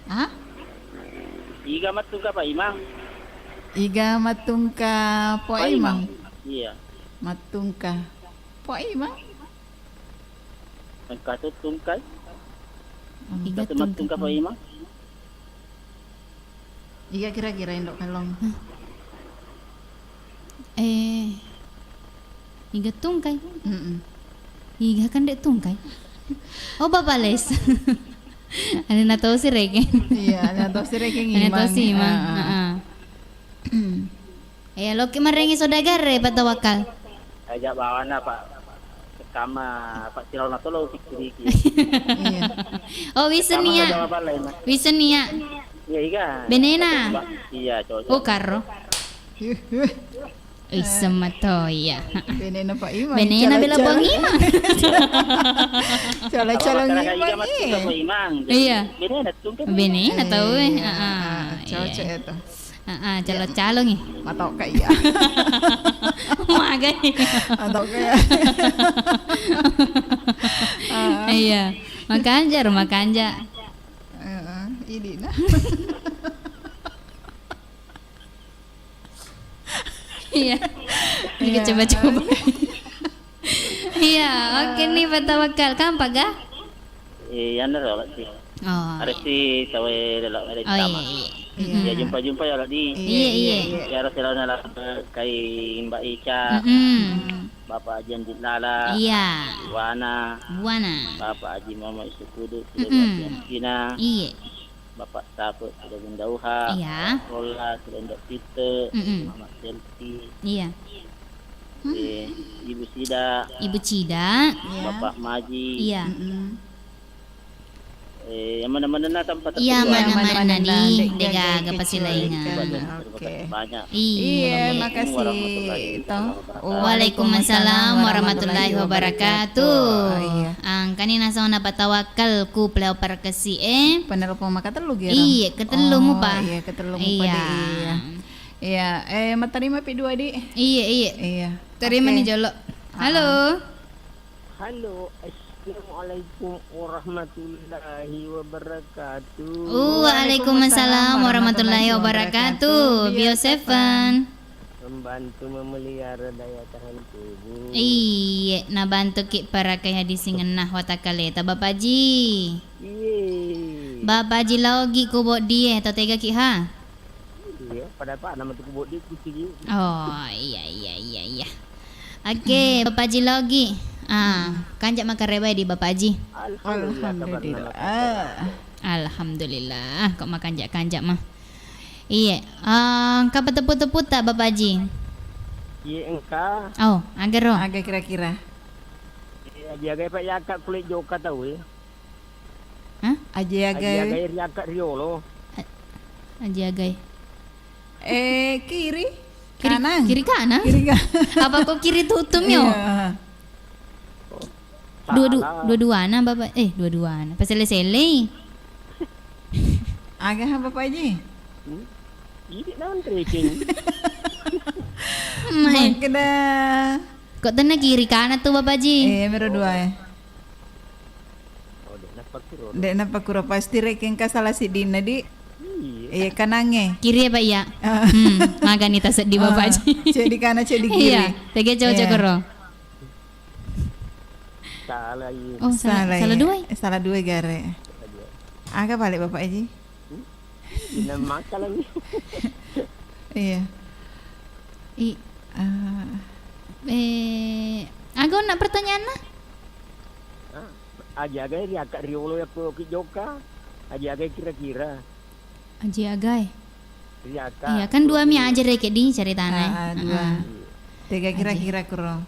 Hah? Iga mattungka Pak Imang? Iga mattungka Pak Imang? Iya. Mattungka Pak Imang? Engka tu tungkai? Hmm. Iga tu mattungka Pak Imang? Iga kira-kira Indo Kalong? Hah? Eh, iga tungkai? Mm-mm. Iga kan dek tungkai? Oh, Bapak Les. Ane na tosi rekeng. Iya, ane na tosi rekeng. Ane na tosi imang. Ah, ah. Heeh. Iya, loki marengi saudagar e, Pak Tawakal. Aja bawana, Pak. Kama, Pak Sirona tolo sikiriki. Iya. Oh, wisen iya. Wisen iya. Iya, iga. Benena. Iya, cocok. Oh, karo. Wisen mato iya. Benena Pak Imang. Benena bela Bang Imang. Calo-calo ngimang. Iya. Benena tungke. Benena tau eh. Heeh. Cocok ya tuh. Heeh, calo-calo ngi. Matokka iya. Magai. Matokka iya. Iya. Makanja ro makanja. Heeh, idi na. Iya. Ini coba-coba. Iya, oke nih Pak Tawakal. Kampa ga? Eh, iyana ro, Lak, di. Oh, aresi tawe lelo, aresi tama. Oh, iya, iya. Iya, jumpa-jumpa ya, Lak, di. Iya, iya. Ya, Rasulullah, Lak, kai Mbak Ica, mm-mm, Bapak Haji Anjing Lala, iya, Wana, Wana, Bapak Haji Muhammad Sukudu, mm-mm, Cina. Iya. Bapak Sapu, Sidabung Dauha, iya, Bapak Rola, Sidendok Pite, mm-mm, Mama Selfie, iya, eh, Ibu Sida, Ibu Cida, iya, Bapak Maji, iya, mm-mm, eh, yang mana-mana na tempat. Iya, tertua, mana-mana na di, dega-dega pasilaingan. Terima kasih banyak. Oke. Iya, makasih, toh. Waalaikumsalam warahmatullahi wabarakatuh. Oh, iya. Angkani nasong na Pak Tawakal ku Pleo Perkesi e. Penelepon makatellu, Gero? Iya, ketellu mu, Pak. Oh, iya, ketellu mu, Pak, iya. Iya. Iya, eh, matarima pi dua, Di. Iya, iya. Iya. Terima nih jolo. Halo. Halo, assalamualaikum warahmatullahi wabarakatuh. Waalaikumsalam warahmatullahi wabarakatuh. Bio Seven. Membantu memelihara daya tahan tubuh. Iye, nabantuki parakai hadisingenna watakaleta, Bapak Ji. Iye. Bapak Ji, laogi ku boddi e, tau tegaki ha? Iya, pada apa nama tu ku boddi ku sigi. Oh, iya, iya, iya, iya. Oke, Bapak Ji, laogi. Ah, kanja makarebai di Bapak Ji. Alhamdulillah, kabarna. Alhamdulillah. Ah. Alhamdulillah, kok makanja-kanja mah. Iye, ah, engka patepu-tepu ta, Bapak Ji? Iye engka. Oh, agaro. Aga kira-kira? Eh, aji agai pa yakka kulit joka tau e. Hah? Aji agai. Aji agai riakka riolo. A-, aji agai. Eh, kiri? Kiri, kanan. Kiri kanan? Kiri kanan. Apa kok kiri tutum yo? Iya. Dua, du-, salah. Dua-duana, Bapak. Eh, dua-duana. Pasele-sele. Aga, Bapak Haji? Hmm? Idi nanre, Cing. Mai. Makkeda. Kok tenna kiri kanan tuh, Bapak Haji? Eh, mero dua, eh. Oh, dek napa kuro? Dek napa kuro? Pasti rekeng ka salah sidinna, Di. Iya. Iya, kanange. Kiri ya, Pak, ya? Ah. Hmm, magani taseddi, Bapak Haji. Ah, cek di kanan, cek di kiri. Iya, tege cocok koro. Salah, iya. Oh, salah, salah dua, ya? Eh, salah dua gare. Salah dua. Aga balik Bapak Haji? Hmm? Ina makan lagi. Iya. I- Ah. Eh, aga onna pertanyaanna? Ah, aja aga ri akka riolo ya ko ki joka. Aja aga kira-kira. Aji agai. Iya, Kak. Iya, kan dua mi aja reke di ceritana. Ah, ah, dua. Ah. Tega kira-kira kuro.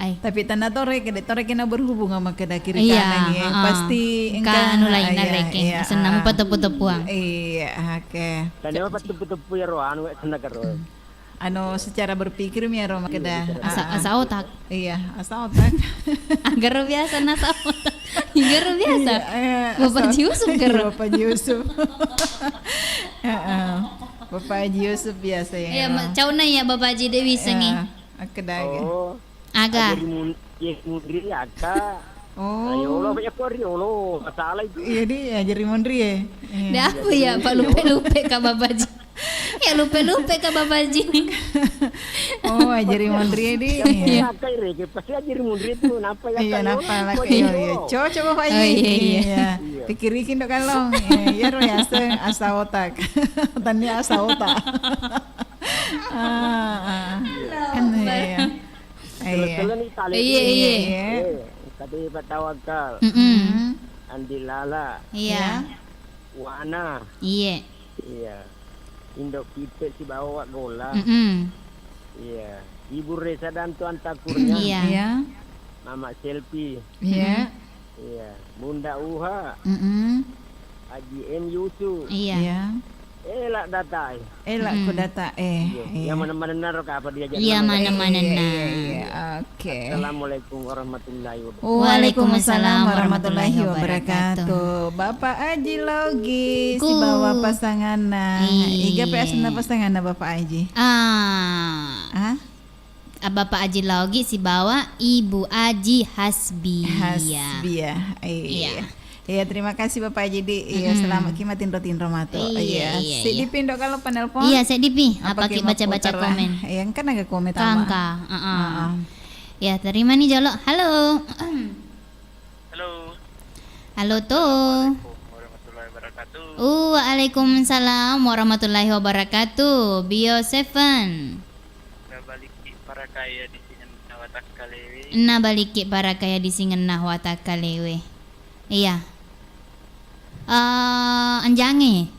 Ai. Tapi tanna tore kede, tore kena berhubungan sama keda kiri kanan ya. Iya, heeh. Pasti engka anu lainna reke. Iya, senna mupateppu-teppuang. Iya, oke. Tania mupateppu-teppu ya ro anu senna karo. Anu, secara berpikir mi ero makkeda. Iya, secara asa, asa otak. Iya, asa otak. Agaro biasa na asa otak. Agaro biasa. Iya, eh, Bapak Haji Yusuf garo. Iya, Bapak Haji Yusuf. Heeh. Bapak Haji Yusuf biasa ya. Iya, ma-, cauna ya Bapak Haji Dewi sengi. Iya, makkeda aga. Oh. Aga. Ajari mun-, ye munri ya, Kak. Oh. Ayo lo, ya ko riolo, masalah itu. Iya, di ajari munri ya. Iya. Deh, apa ya, Pak, lupe-lupe Kak Bapak Haji. Ya, lupe-lupe Kak Bapak Haji. Oh, ajari munri ya, di. Iya. Iya, Kak, reke pasti ajari munri itu, napa ya, iya, Kak, napa lagi? Iya, iya. Cocok Bapak Haji. Oh, iya, iya. Iya. Iya. Pikirikin dok kalau. Iya, iya, ro ya, asa, asa otak. Tania asa otak. Ah, ah. Allahu Akbar. Iya. Iya. Iya, iya. Eh, tadi Pak Tawakal. Mm-mm. Andi Lala. Iya. Iya. Wana. Iya. Iya. Indo Kipe sibawa Wak Gola. Mm-mm. Iya. Ibu Resa dan Tuan Takurnya. Iya. Iya. Mama Selfie. Iya. Mm-mm. Iya, Bunda Uha. Mm-mm. Haji M Yusuf. Iya. Iya. Ela datai. Ela ku data, eh, iya. Iya, mana-mana naro ka apa diajak. Iya, mana-mana. Iya, iya, iya. Oke. Assalamualaikum warahmatullahi wabarakatuh. Waalaikumsalam warahmatullahi wabarakatuh. Bapak Haji Logi sibawa pasanganna. Iya. Iga pe asenna pasanganna Bapak Haji? Ah. Ah? Ah, Bapak Aji Laogi sibawa Ibu Aji Hasbia. Hasbia, iya. Iya. Iya, terima kasih Bapak Aji di, iya, mm-mm, selama ki matinro-tinro matu. Iya, iya, iya. Seddi pi ndo kalau penelpon. Iya, seddi pi. Apa ki baca-baca komen? Iya, engka naga komen tama. Kangka, heeh. Heeh. Ya, terima nih jolo. Halo. Halo. Halo, to. Assalamualaikum warahmatullahi wabarakatuh. Uh, waalaikumsalam warahmatullahi wabarakatuh. Bio Seven. Nabalikki parakaya di singenna watakkalewe. Nabalikki parakaya di singenna watakkalewe. Iya. Eh, anjange.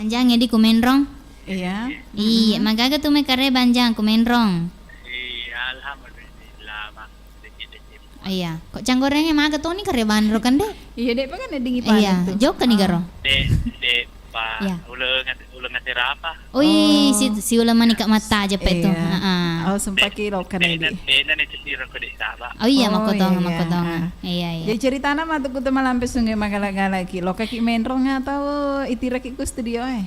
Anjang edi kumenrong? Iya. Iya, mm-mm, magaga tu me kareba anjang kumenrong. Iya, alhamdulillah, Mak. Dikit-dikit. Iya, kok canggorengnya maga toni kareba anro kan, Dek? Iya, Dek, pakai nedingi paling. Iya, tu. Jokka ni garo. Dek, Dek, Pak. Iya. Uleng, uleng apa? Ui, oh, si, si uleng manika mata aja pe tu. Iya. Heeh. Oh, sempaki lokan edi. Dek, Dek, Dek, Dek, Dek, Dek, Oh iya, oh, makkotongeng, iya, iya, makkotongeng. Ah. Iya, iya. Jadi ceritana matu kutu malampe sunge magala-galaki. Lokaki menrong atau itiraki ku studio e?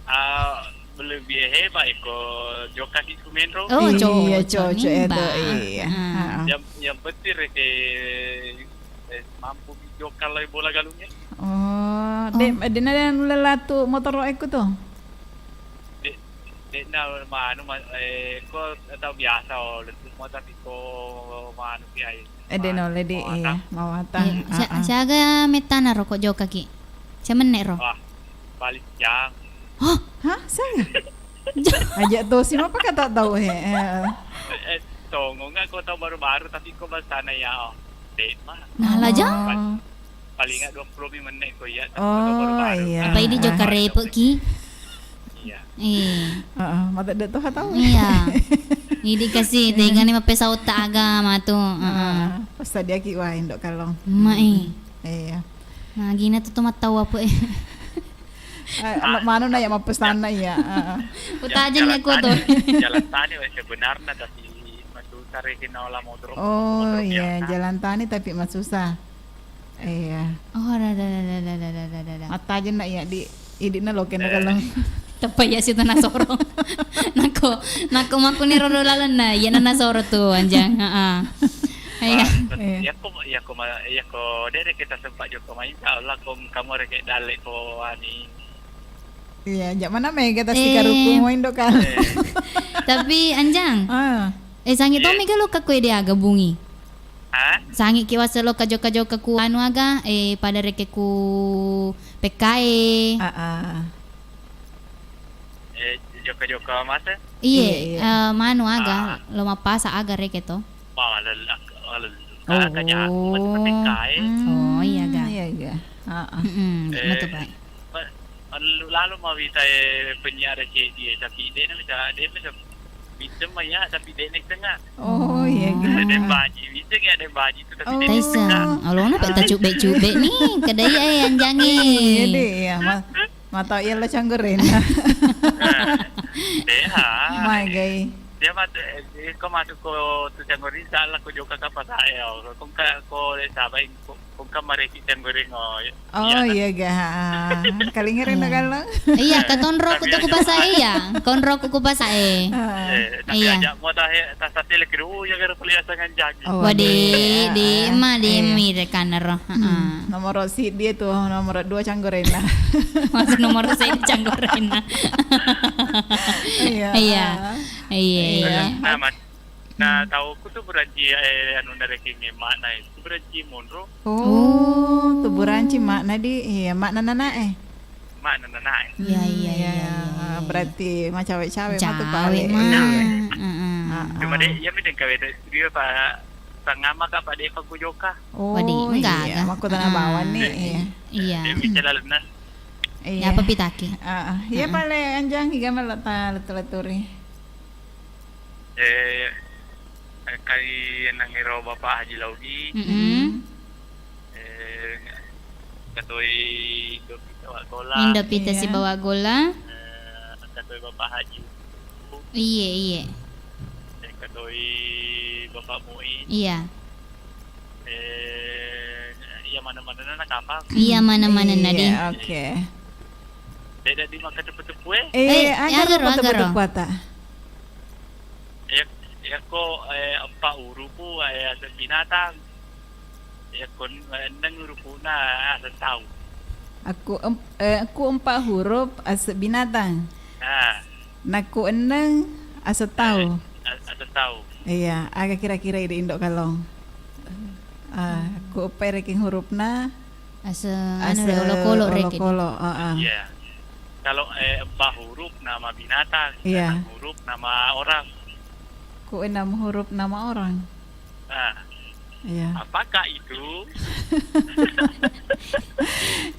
Ah, lebih hebat iko jokaki ku menrong. Oh, iya, cocok, cocok itu, iya. Ah. Yang, yang penting reke, eh, mampu jokka lai bola galungnya. Oh, oh. De, de na lelatu motoro e ku tu. De, de na manu, ma-, eh, ko tau biasa, oh, lettu motoro ko manu ki ai. Eh, de no, le di, iya, mawatang. Iya, sia-, ah, ah, siaga mettana ro ko jokaki? Sia menne ro? Wah, paling jang. Hah? Hah? Saya? Aja tosi, mapa kata tau, he? Eh, eh, tongo nggak ko tau baru-baru, tapi ko bahasana ya, oh, de mah. Nah, lah, jang. Oh. Paling nggak dua puluh menit ko iya, tapi ko tau baru-baru. Oh, iya. Apa ini jokka repot ki? Iya. Iya. Heeh, matedde toha tau. Iya. Idi kasi, iya, tegani mappesa otta aga matu. Heeh. Heeh, passadiaki wae, Indo Kallong. Mai. Iya. Nah, gina tu, tu mattau apa, eh. Eh, anu, manu na iya mappesanna iya. Heeh. Utajeng ya, kuat, jalan tani, jalan tani, weh, sebenarnya, tapi masussa reki naola motoro, oh, motoro iya, biasa. Jalan tani tapi masussa. Iya. Oh, ada, ada. Mattajeng na iya di, idi'na loke na, eh, Kallong. Teppa iya situ nasoro. Nako, nako makkuni rodo lalenna, iya na nasoro tu, Anjang. Heeh. Iya. Iya. Iya ko, iya ko ma-, iya ko dere kita sempat jokka mai, insya Allah ko kamu reke dalle ko ani. Iya, jak mana mega tasi, eh, karuku mo Indo Kallong. Eh. Tapi, Anjang. Ah. Eh, sangi, iya, tommi ga lokka ko ede aga bungi. Hah? Sangi ki wase lokka jokka-jokka ku anu aga, eh, pada reke ku pekkae. Ah, ah. Eh, jokka-jokka mase? Iye, iya, iya, eh, manu aga, ah, lo mappasa aga reke to. Wah, lel-, lel-, oh, aga jaku, mase pekkae. Hmm, oh, iya ga. Iya ga. Ah, ah. Mm-mm, eh, betul, Pak. Ma-, mellu lalo mawita, eh, penyiar C D, eh, tapi de' na bisa, de' bisa. Biceng maya, tapi de' na isseng, ah. Oh, iya, gimana? De' baji, biceng ya, de' baji tu, tapi, oh, de' na isseng, ah. Taisseng. Alona pe tacubbe-cubbe ni, kedai, eh, Anjang e. Iya, deh, iya. Ma-, matau iya lo canggorena. Eh, de', ha. Magai. Dia mat-, eh, ko masuk ko tu canggorena, salah ko jokka kapasa, eh, oh. Ko ka, ko, eh, sabai, ko Kong ka mareki canggoreng, oh, iya. Oh, iya ga. Kalingereng na Kallong. Iya, katonro ku tu ku pasa e, iya. Konro ku ku pasa e. Ah. Eh, tapi iya, aja mo tahe, tas-, tas-, tele kiri, oh, iya, gara peliasa nganjagi. Oh, wadi, di, ma, di, iya, mi rekanero. Heeh. Hmm, nomor siddi tu, nomor dua canggorena. Masuk nomor siddi canggorena. Iya. Iya. Ah. Iya, iya. Nah, Mas, nah, tau ku tu beranji, eh, anu, narekeng makna itu beranji monro. Oh, tu beranji makna di, iya, makna nana, eh. Makna nana, eh. Iya, iya, iya, iya, iya. Berarti macawe-cawe matu pale. Cawe, ma. Iya. Heeh. Heeh. Cuma de', iya mi deng kawe de' studio pa, sangama ka pa de' pa ku jokka. Oh, wadi, enggak, iya, enggak. Makku tanah bawang ni, iya. Iya. De' mi calalenna. Iya. Ya, apa pitaki? Heeh. Iya, pale Anjang, iga melo ta letu-leturi. Eh, engkai ennengngero Bapak Haji Laugi. Mm-mm. Eh, engka toi Indo Pita Sibawa Gola. Indo Pita Sibawa Gola. Eh, engka toi Bapak Haji. Iye, iye. Eh, engka toi Bapak Muin. Iya. Eh, iya mana-mana na kapang. Iya mana-mana na, iya, deh. Oke. Beda di makan tepu-tepu, eh. Eh, eh, agaro, agaro, agaro. Tepu-tepu ata. Iya, iya ko, eh, empat huruf, eh, ase binatang. Iya ko, eh, enneng hurufna ase tau. Aku em-, eh, aku empat huruf ase binatang. Nah. Nakku enneng ase tau. Eh, a-, ase tau. Iya, aga kira-kira idi Indo Kallong. Ah, ku eppa rekeng hurufna. Ase, anu, ase olokolo rekeng. Olokolo, heeh. Iya. Kalau, eh, empat huruf nama binatang, iya, enam huruf nama orang. Ku enam huruf nama orang. Ah. Iya. Apakah itu?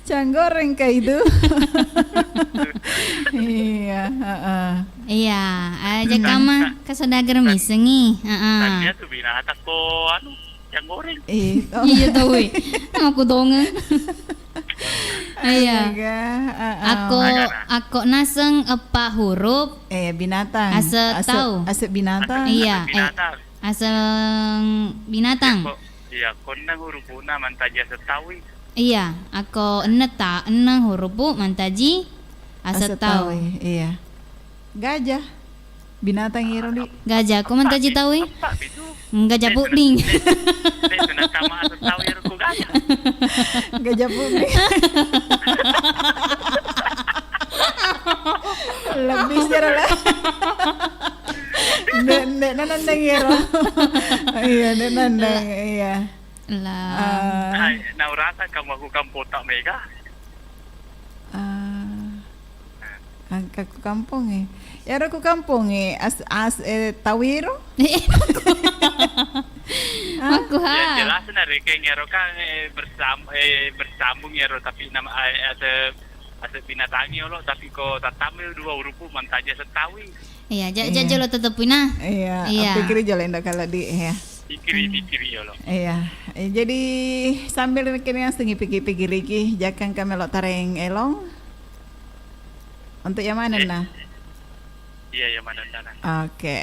Canggoreng kah itu? Iya, heeh. Iya, aja kama ka saudagar misengi. Heeh. Tania tu binatang ko anu, canggoreng. Eh, oh. Iya tau, weh. Aku dongeng. Iya. Astaga, heeh. Ako, ako naseng eppa huruf. Eh, binatang. Ase tau. Ase binatang. Iya, eh. Binatang. Aseng binatang. Iya, ko, iya, ko enneng hurufna mantaji ase taui. Iya, ako enneng ta-, enneng hurupu mantaji ase tau. Ase taui, iya. Gajah. Binatang iro di. Gajah, ko mantaji taui. Apa itu? Gajah puding. Dek, dek, dek, kama ase taui iro ko gajah. Gajah puding. Lebih sih lah. Nde', nde' nanenneng iyaro. Iya, nde' nenneng, iya. Lah. Ah. Hai, naurasa kamu aku kampota mega. Ah. Angka ku kampong e. Iyaro ku kampong e, as, as, eh, tawiro? Aku ha. Ya, jelas na rekeng iyaro kan, eh, bersam-, eh, bersambung iyaro, tapi nama, eh, ada Ase binatangi olo, tapi ko tattambai dua urupu mantaja settawi. Iya, ja-, ja-, iya, jolo tetepui na. Iya, iya, pikiri jolo endo kala di, iya. Pikiri, hmm, pikiri olo. Iya. Eh, jadi sambil kini asengi pikir-pikiriki, jakka engka melo tareng elong. Untuk yang mana, eh, na? Iya, iya, mana tanah. Oke.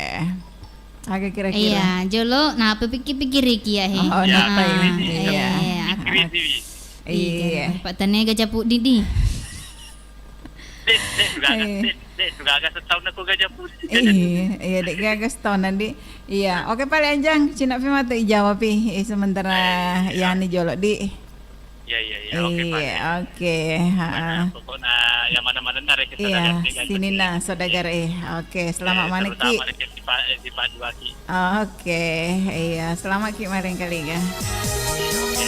Aga kira-kira? Iya, jolo, nah, pikir-pikiriki ya, he. Oh, iya, nah, pikiri, iya, iya, iya, pikiri, aku, iya, iya, iya. Pak Tania gajah putih di. Dek, dek, sudah agak, eh, dek, dek, sudah agak setahun aku gajah putih. Iya, iya, dek, gaga setahun nanti. Iya, oke, paling anjang, cina pi matu ijawab pi, eh, sementara, eh, iya, yani jolo di. Iya, iya, iya. Oke, Pak. Iya, oke. Ha. Mana, pokoknya yang mana-mana nare kita, iya, dari sini, nah, saudara, eh. Oke, selamat, eh, maniki. Terutama dari sifat, eh, sifat dua ki. Oke, iya, selamat ki maring kaliga. Oke, oke.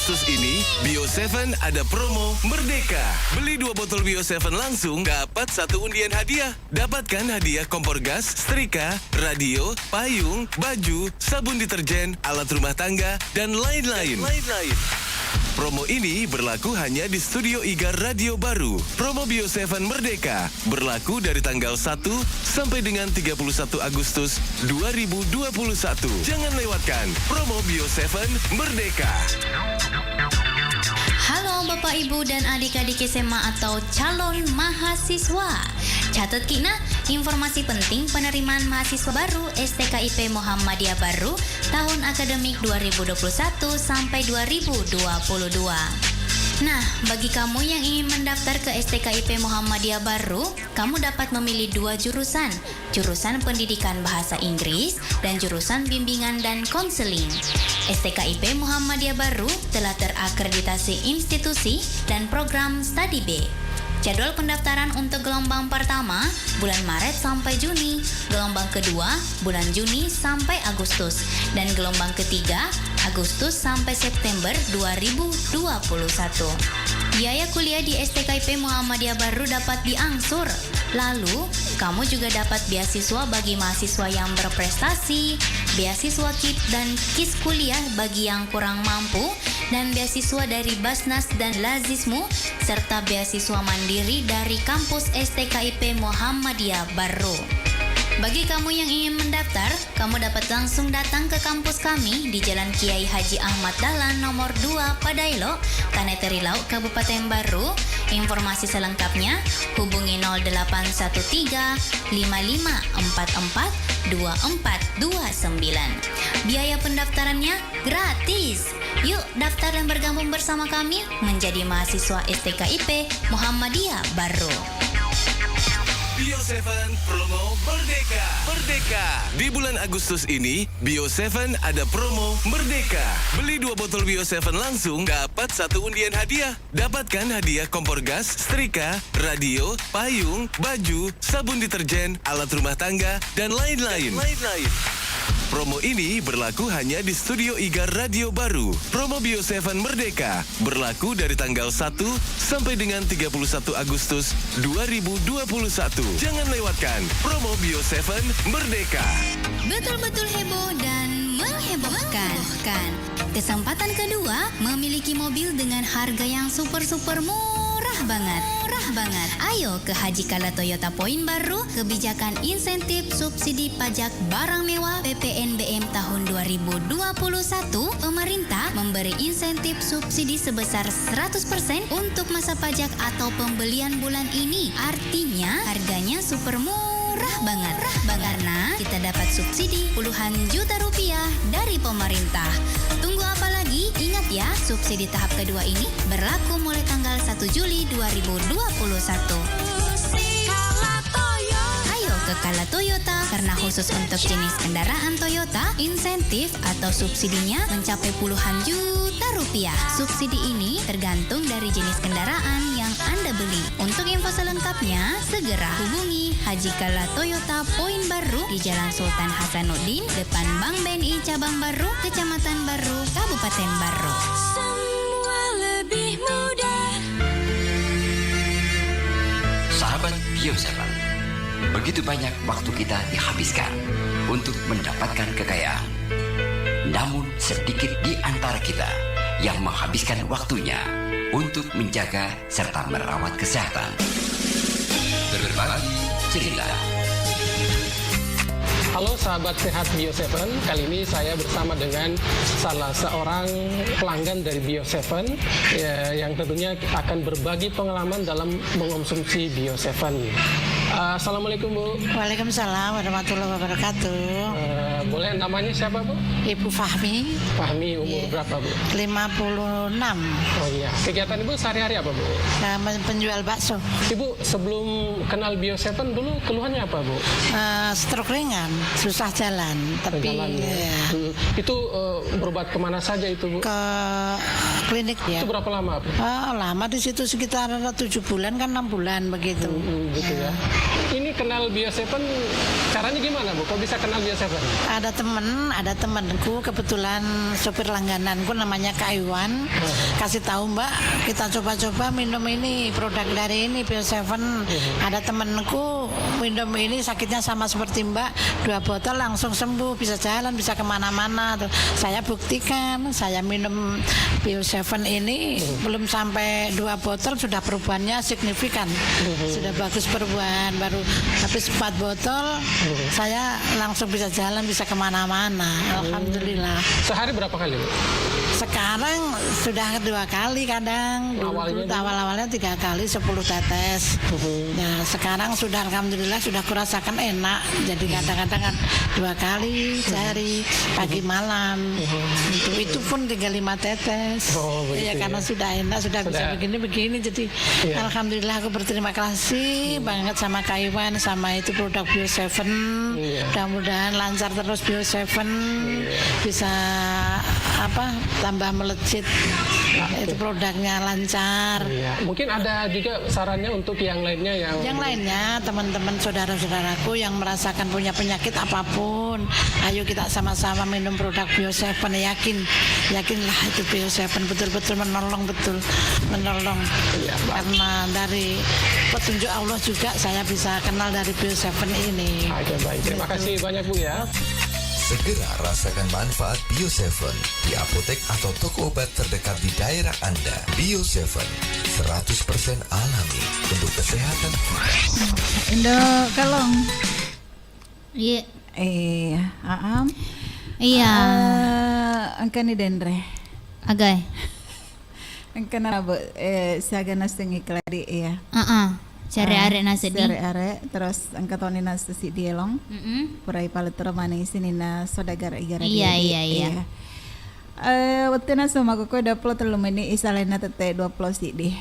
Khusus ini, Bio tujuh ada promo Merdeka. Beli dua botol Bio tujuh langsung, dapat satu undian hadiah. Dapatkan hadiah kompor gas, setrika, radio, payung, baju, sabun deterjen, alat rumah tangga, dan lain-lain. Promo ini berlaku hanya di Studio Igar Radio Baru. Promo Bio tujuh Merdeka berlaku dari tanggal satu sampai dengan tiga puluh satu Agustus dua ribu dua puluh satu. Jangan lewatkan promo Bio tujuh Merdeka. Halo Bapak Ibu dan adik-adik S M A atau calon mahasiswa. Catat ki nah, informasi penting penerimaan mahasiswa baru S T K I P Muhammadiyah Baru tahun akademik dua ribu dua puluh satu sampai dua ribu dua puluh dua. Nah, bagi kamu yang ingin mendaftar ke S T K I P Muhammadiyah Baru, kamu dapat memilih dua jurusan, jurusan pendidikan bahasa Inggris dan jurusan bimbingan dan konseling. S T K I P Muhammadiyah Baru telah terakreditasi institusi dan program studi B. Jadwal pendaftaran untuk gelombang pertama bulan Maret sampai Juni, gelombang kedua bulan Juni sampai Agustus, dan gelombang ketiga Agustus sampai September dua ribu dua puluh satu. Biaya kuliah di S T K I P Muhammadiyah Baru dapat diangsur. Lalu, kamu juga dapat beasiswa bagi mahasiswa yang berprestasi, beasiswa kip dan kis kuliah bagi yang kurang mampu, dan beasiswa dari Basnas dan Lazismu, serta beasiswa mandiri dari kampus S T K I P Muhammadiyah Barru. Bagi kamu yang ingin mendaftar, kamu dapat langsung datang ke kampus kami di Jalan Kiai Haji Ahmad Dahlan nomor dua Padaelo, Tanah Terilau, Kabupaten Barru. Informasi selengkapnya hubungi nol delapan satu tiga lima lima empat empat dua empat dua sembilan. Biaya pendaftarannya gratis. Yuk, daftar dan bergabung bersama kami menjadi mahasiswa S T K I P Muhammadiyah Barru. Bio tujuh Promo Merdeka. Merdeka. Di bulan Agustus ini, Bio tujuh ada promo Merdeka. Beli dua botol Bio tujuh langsung, dapat satu undian hadiah. Dapatkan hadiah kompor gas, setrika, radio, payung, baju, sabun deterjen, alat rumah tangga, dan lain-lain. Promo ini berlaku hanya di Studio Igar Radio Baru. Promo Bio tujuh Merdeka berlaku dari tanggal satu sampai dengan tiga puluh satu Agustus dua ribu dua puluh satu. Jangan lewatkan promo Bio tujuh Merdeka. Betul-betul heboh dan menghebohkan. Kesempatan kedua memiliki mobil dengan harga yang super-super murah banget. Murah banget. Ayo ke Haji Kala Toyota Poin Baru, kebijakan insentif subsidi pajak barang mewah P P N B M tahun dua ribu dua puluh satu, pemerintah memberi insentif subsidi sebesar seratus persen untuk masa pajak atau pembelian bulan ini. Artinya, harganya super murah banget. Murah banget. Karena kita dapat subsidi puluhan juta rupiah dari pemerintah. Tunggu apa lagi? Ingat ya, subsidi tahap kedua ini berlaku mulai tanggal satu Juli dua ribu dua puluh satu. Ayo ke Kala Toyota, karena khusus untuk jenis kendaraan Toyota, insentif atau subsidinya mencapai puluhan juta rupiah. Subsidi ini tergantung dari jenis kendaraan yang Anda beli. Untuk info selengkapnya, segera hubungi Haji Kala Toyota Poin Baru di Jalan Sultan Hasanuddin, depan Bank B N I Cabang Baru, Kecamatan Baru, Kabupaten Baru. Semua lebih mudah. Sahabat Bio tujuh, begitu banyak waktu kita dihabiskan untuk mendapatkan kekayaan. Namun sedikit di antara kita yang menghabiskan waktunya untuk menjaga serta merawat kesehatan. Berbagi cerita. Halo sahabat sehat Bio tujuh, kali ini saya bersama dengan salah seorang pelanggan dari Bio tujuh, ya, yang tentunya akan berbagi pengalaman dalam mengonsumsi Bio tujuh. Eh, Assalamualaikum, Bu. Waalaikumsalam warahmatullahi wabarakatuh. Eh, boleh namanya siapa, Bu? Ibu Fahmi. Fahmi, umur Iya. berapa, Bu? Lima puluh enam. Oh iya. Kegiatan Ibu sehari-hari apa, Bu? Eh, men-, penjual bakso. Ibu, sebelum kenal Bio tujuh dulu keluhannya apa, Bu? Eh, stroke ringan, susah jalan, tapi Jalan, ya. ya. Hmm. Itu, eh, berobat kemana saja itu, Bu? Ke klinik, ya. Itu berapa lama, Bu? Ah, lama di situ, sekitar tujuh bulan, kan enam bulan begitu. Hmm, hmm, gitu, ya. Ya. Ini kenal Bio Seven, caranya gimana, Bu? Kok bisa kenal Bio Seven? Ada temen, ada temenku, kebetulan sopir langgananku, namanya Kak Iwan, kasih tahu, "Mbak, kita coba-coba minum ini, produk dari ini, Bio Seven." Ada temenku minum ini, sakitnya sama seperti Mbak, dua botol langsung sembuh, bisa jalan, bisa kemana-mana tuh. Saya buktikan, saya minum Bio Seven ini belum sampai dua botol sudah perubahannya signifikan. Sudah bagus perubahan, baru habis empat botol, saya langsung bisa jalan, bisa kemana-mana. Alhamdulillah. Sehari berapa kali, Bu? Sekarang sudah dua kali kadang. Dulu, awalnya dulu, dulu? Awal-awalnya tiga kali sepuluh tetes. Ya, sekarang sudah, alhamdulillah, sudah kurasakan enak. Jadi kadang-kadang kan dua kali sehari, pagi malam. Itu, itu pun tinggal lima tetes. Oh, begitu. Iya, karena ya, sudah enak, sudah bisa begini-begini. Jadi, iya, alhamdulillah, aku berterima kasih banget sama Kak Iwan, sama itu produk Bio Seven. Iya. Mudah-mudahan lancar terus Bio Seven. Iya. Bisa, apa, tambah melejit. Nah, itu produknya lancar. Iya. Mungkin ada juga sarannya untuk yang lainnya yang... Yang lainnya, teman-teman, saudara-saudaraku yang merasakan punya penyakit apapun, ayo kita sama-sama minum produk Bio Seven. Yakin, yakinlah itu Bio Seven betul-betul menolong, betul menolong. Iya, Pak. Karena dari petunjuk Allah juga saya bisa kenal dari Bio Seven ini. Oke, baik. Terima kasih banyak, Bu, ya. Segera rasakan manfaat Bio Seven di apotek atau toko obat terdekat di daerah Anda. Bio Seven, seratus persen alami untuk kesehatan kita. Indo Kalong. Iya. Eh, aam. Iya. Eh, engkani denre. Agai. Engkana, Bu, eh, siaga naseng ikladi, iya. Heeh. Siare-are, ah, naseng di. Siare-are, terus engka toni naseng si dielong. Mm-mm. Purai palettereng maneng sininna saudagar iga radio. Iya, iya, iya. Eh, wettu naseng makkukue dua puluh tellu menit, isalenna tette dua puluh siddi.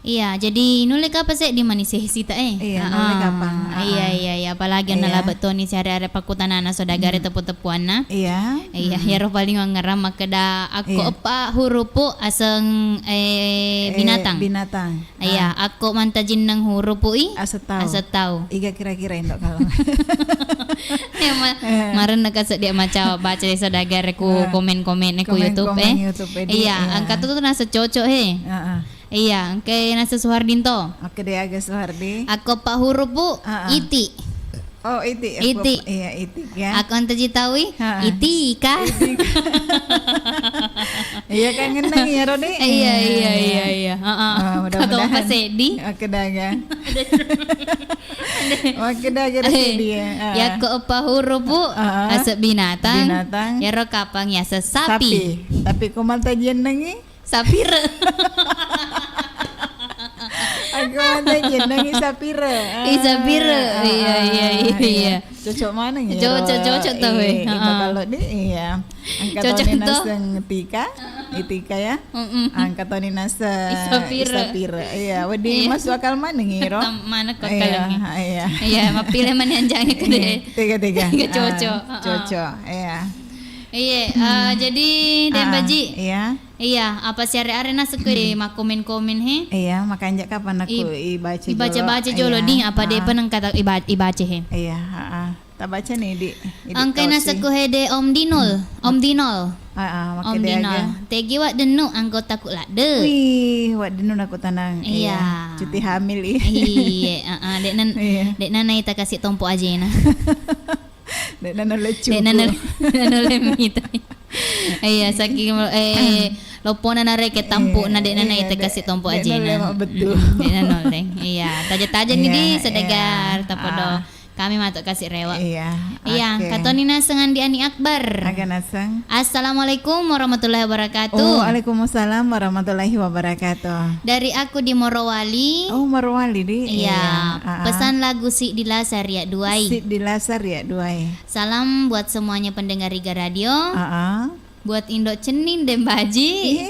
Iya, jadi nulle kapang seddi mani sesita, eh. Iya, nulle kapang. Iya, iya, iya, apalagi anna labe toni siare-are pakkutanana saudagar teppu-teppuanna. Iya. Iya, iyaro paling wangngerang makkeda akko eppa hurupu aseng, eh, binatang. Binatang. Iya, akko mantajinneng hurupu i aseng tau. Aseng tau. Iga kira-kira indo kalau. Iya, ma-, marenna kaseddi macawa baca desa dagare ku komen-komen ku YouTube, eh. Iya, engka tu naseng cocok, he. Heeh. Iya, engka naseng Suhardi to. Oke deh, aga Suhardi. Akko eppa hurupu, iti. Oh, iti. Iti. Iya, iti, ya. Akko mantaji tau i, itika. Itika. Iya, kan ngenang ya, Rodi? Iya, iya, iya, iya. Heeh. Oh, mudah-mudahan. Kato apa seddi? Oke, daga. Oke, daga, seddi ya. Yakko eppa hurupu, aseng binatang. Binatang. Yaro kapang yaseng sapi. Sapi. Tapi ko mantajiennengi? Sapire. Aku maneng jenengi sapire. I sapire. Ah, iya, iya, iya, iya. Cocok maneng ya. Cocok, cocok tau, eh. Heeh. Kalau di, iya. Cocok tau. Engka toni naseng tika, itika ya. Mm-mm. Engka toni naseng i sapire. I sapire. Iya, wedi masuk akal maneng iro. Maneng ko akal. Iya, iya. Iya, mappile mani anjangi kede. Tiga, tiga. Tiga cocok. Ah, cocok. Iya. Iya, eh, jadi, Dek Baji. Iya. Iya, apa siare-are naseng ko makkomen-komen he? Iya, makanja kapang nakku ibaca jolo. Ibaca-baca jolo di, apa de peneng kata iba-, ibaca he? Iya, heeh. Tabaca ni di, idi engka tosi. Naseng ko he de Om Dinol, Om Dinol. Heeh, Om Dinol. Tegi Wak Dennu anggota ku ladde. Wih, Wak Dennu nakku tanang. Iya. Cuti hamil, iya. Iya, heeh, dek nan, dek nana ita kasih tompo ajena. Dek nana leccu. Dek nana, nana lemmita. Iya, saking, eh, loppona nareke tampu'na dek nana ita kasih tompo ajena. Dek nana lema betul. Mm, dek nana noleng. Iya, taja-taja ni di sedegar tapodo. Kami matok kasih rewa. Iya. Iya, oke. Katoni naseng Andi Ani Akbar. Aga naseng. Assalamualaikum warahmatullahi wabarakatuh. Waalaikumsalam warahmatullahi wabarakatuh. Dari aku di Morowali. Oh, Morowali di. Iya. Pesan lagu Siddi Lasar ya duai. Siddi Lasar ya duai. Salam buat semuanya pendengar Iga Radio. Heeh. Buat Indo Cenning, Dek Baji.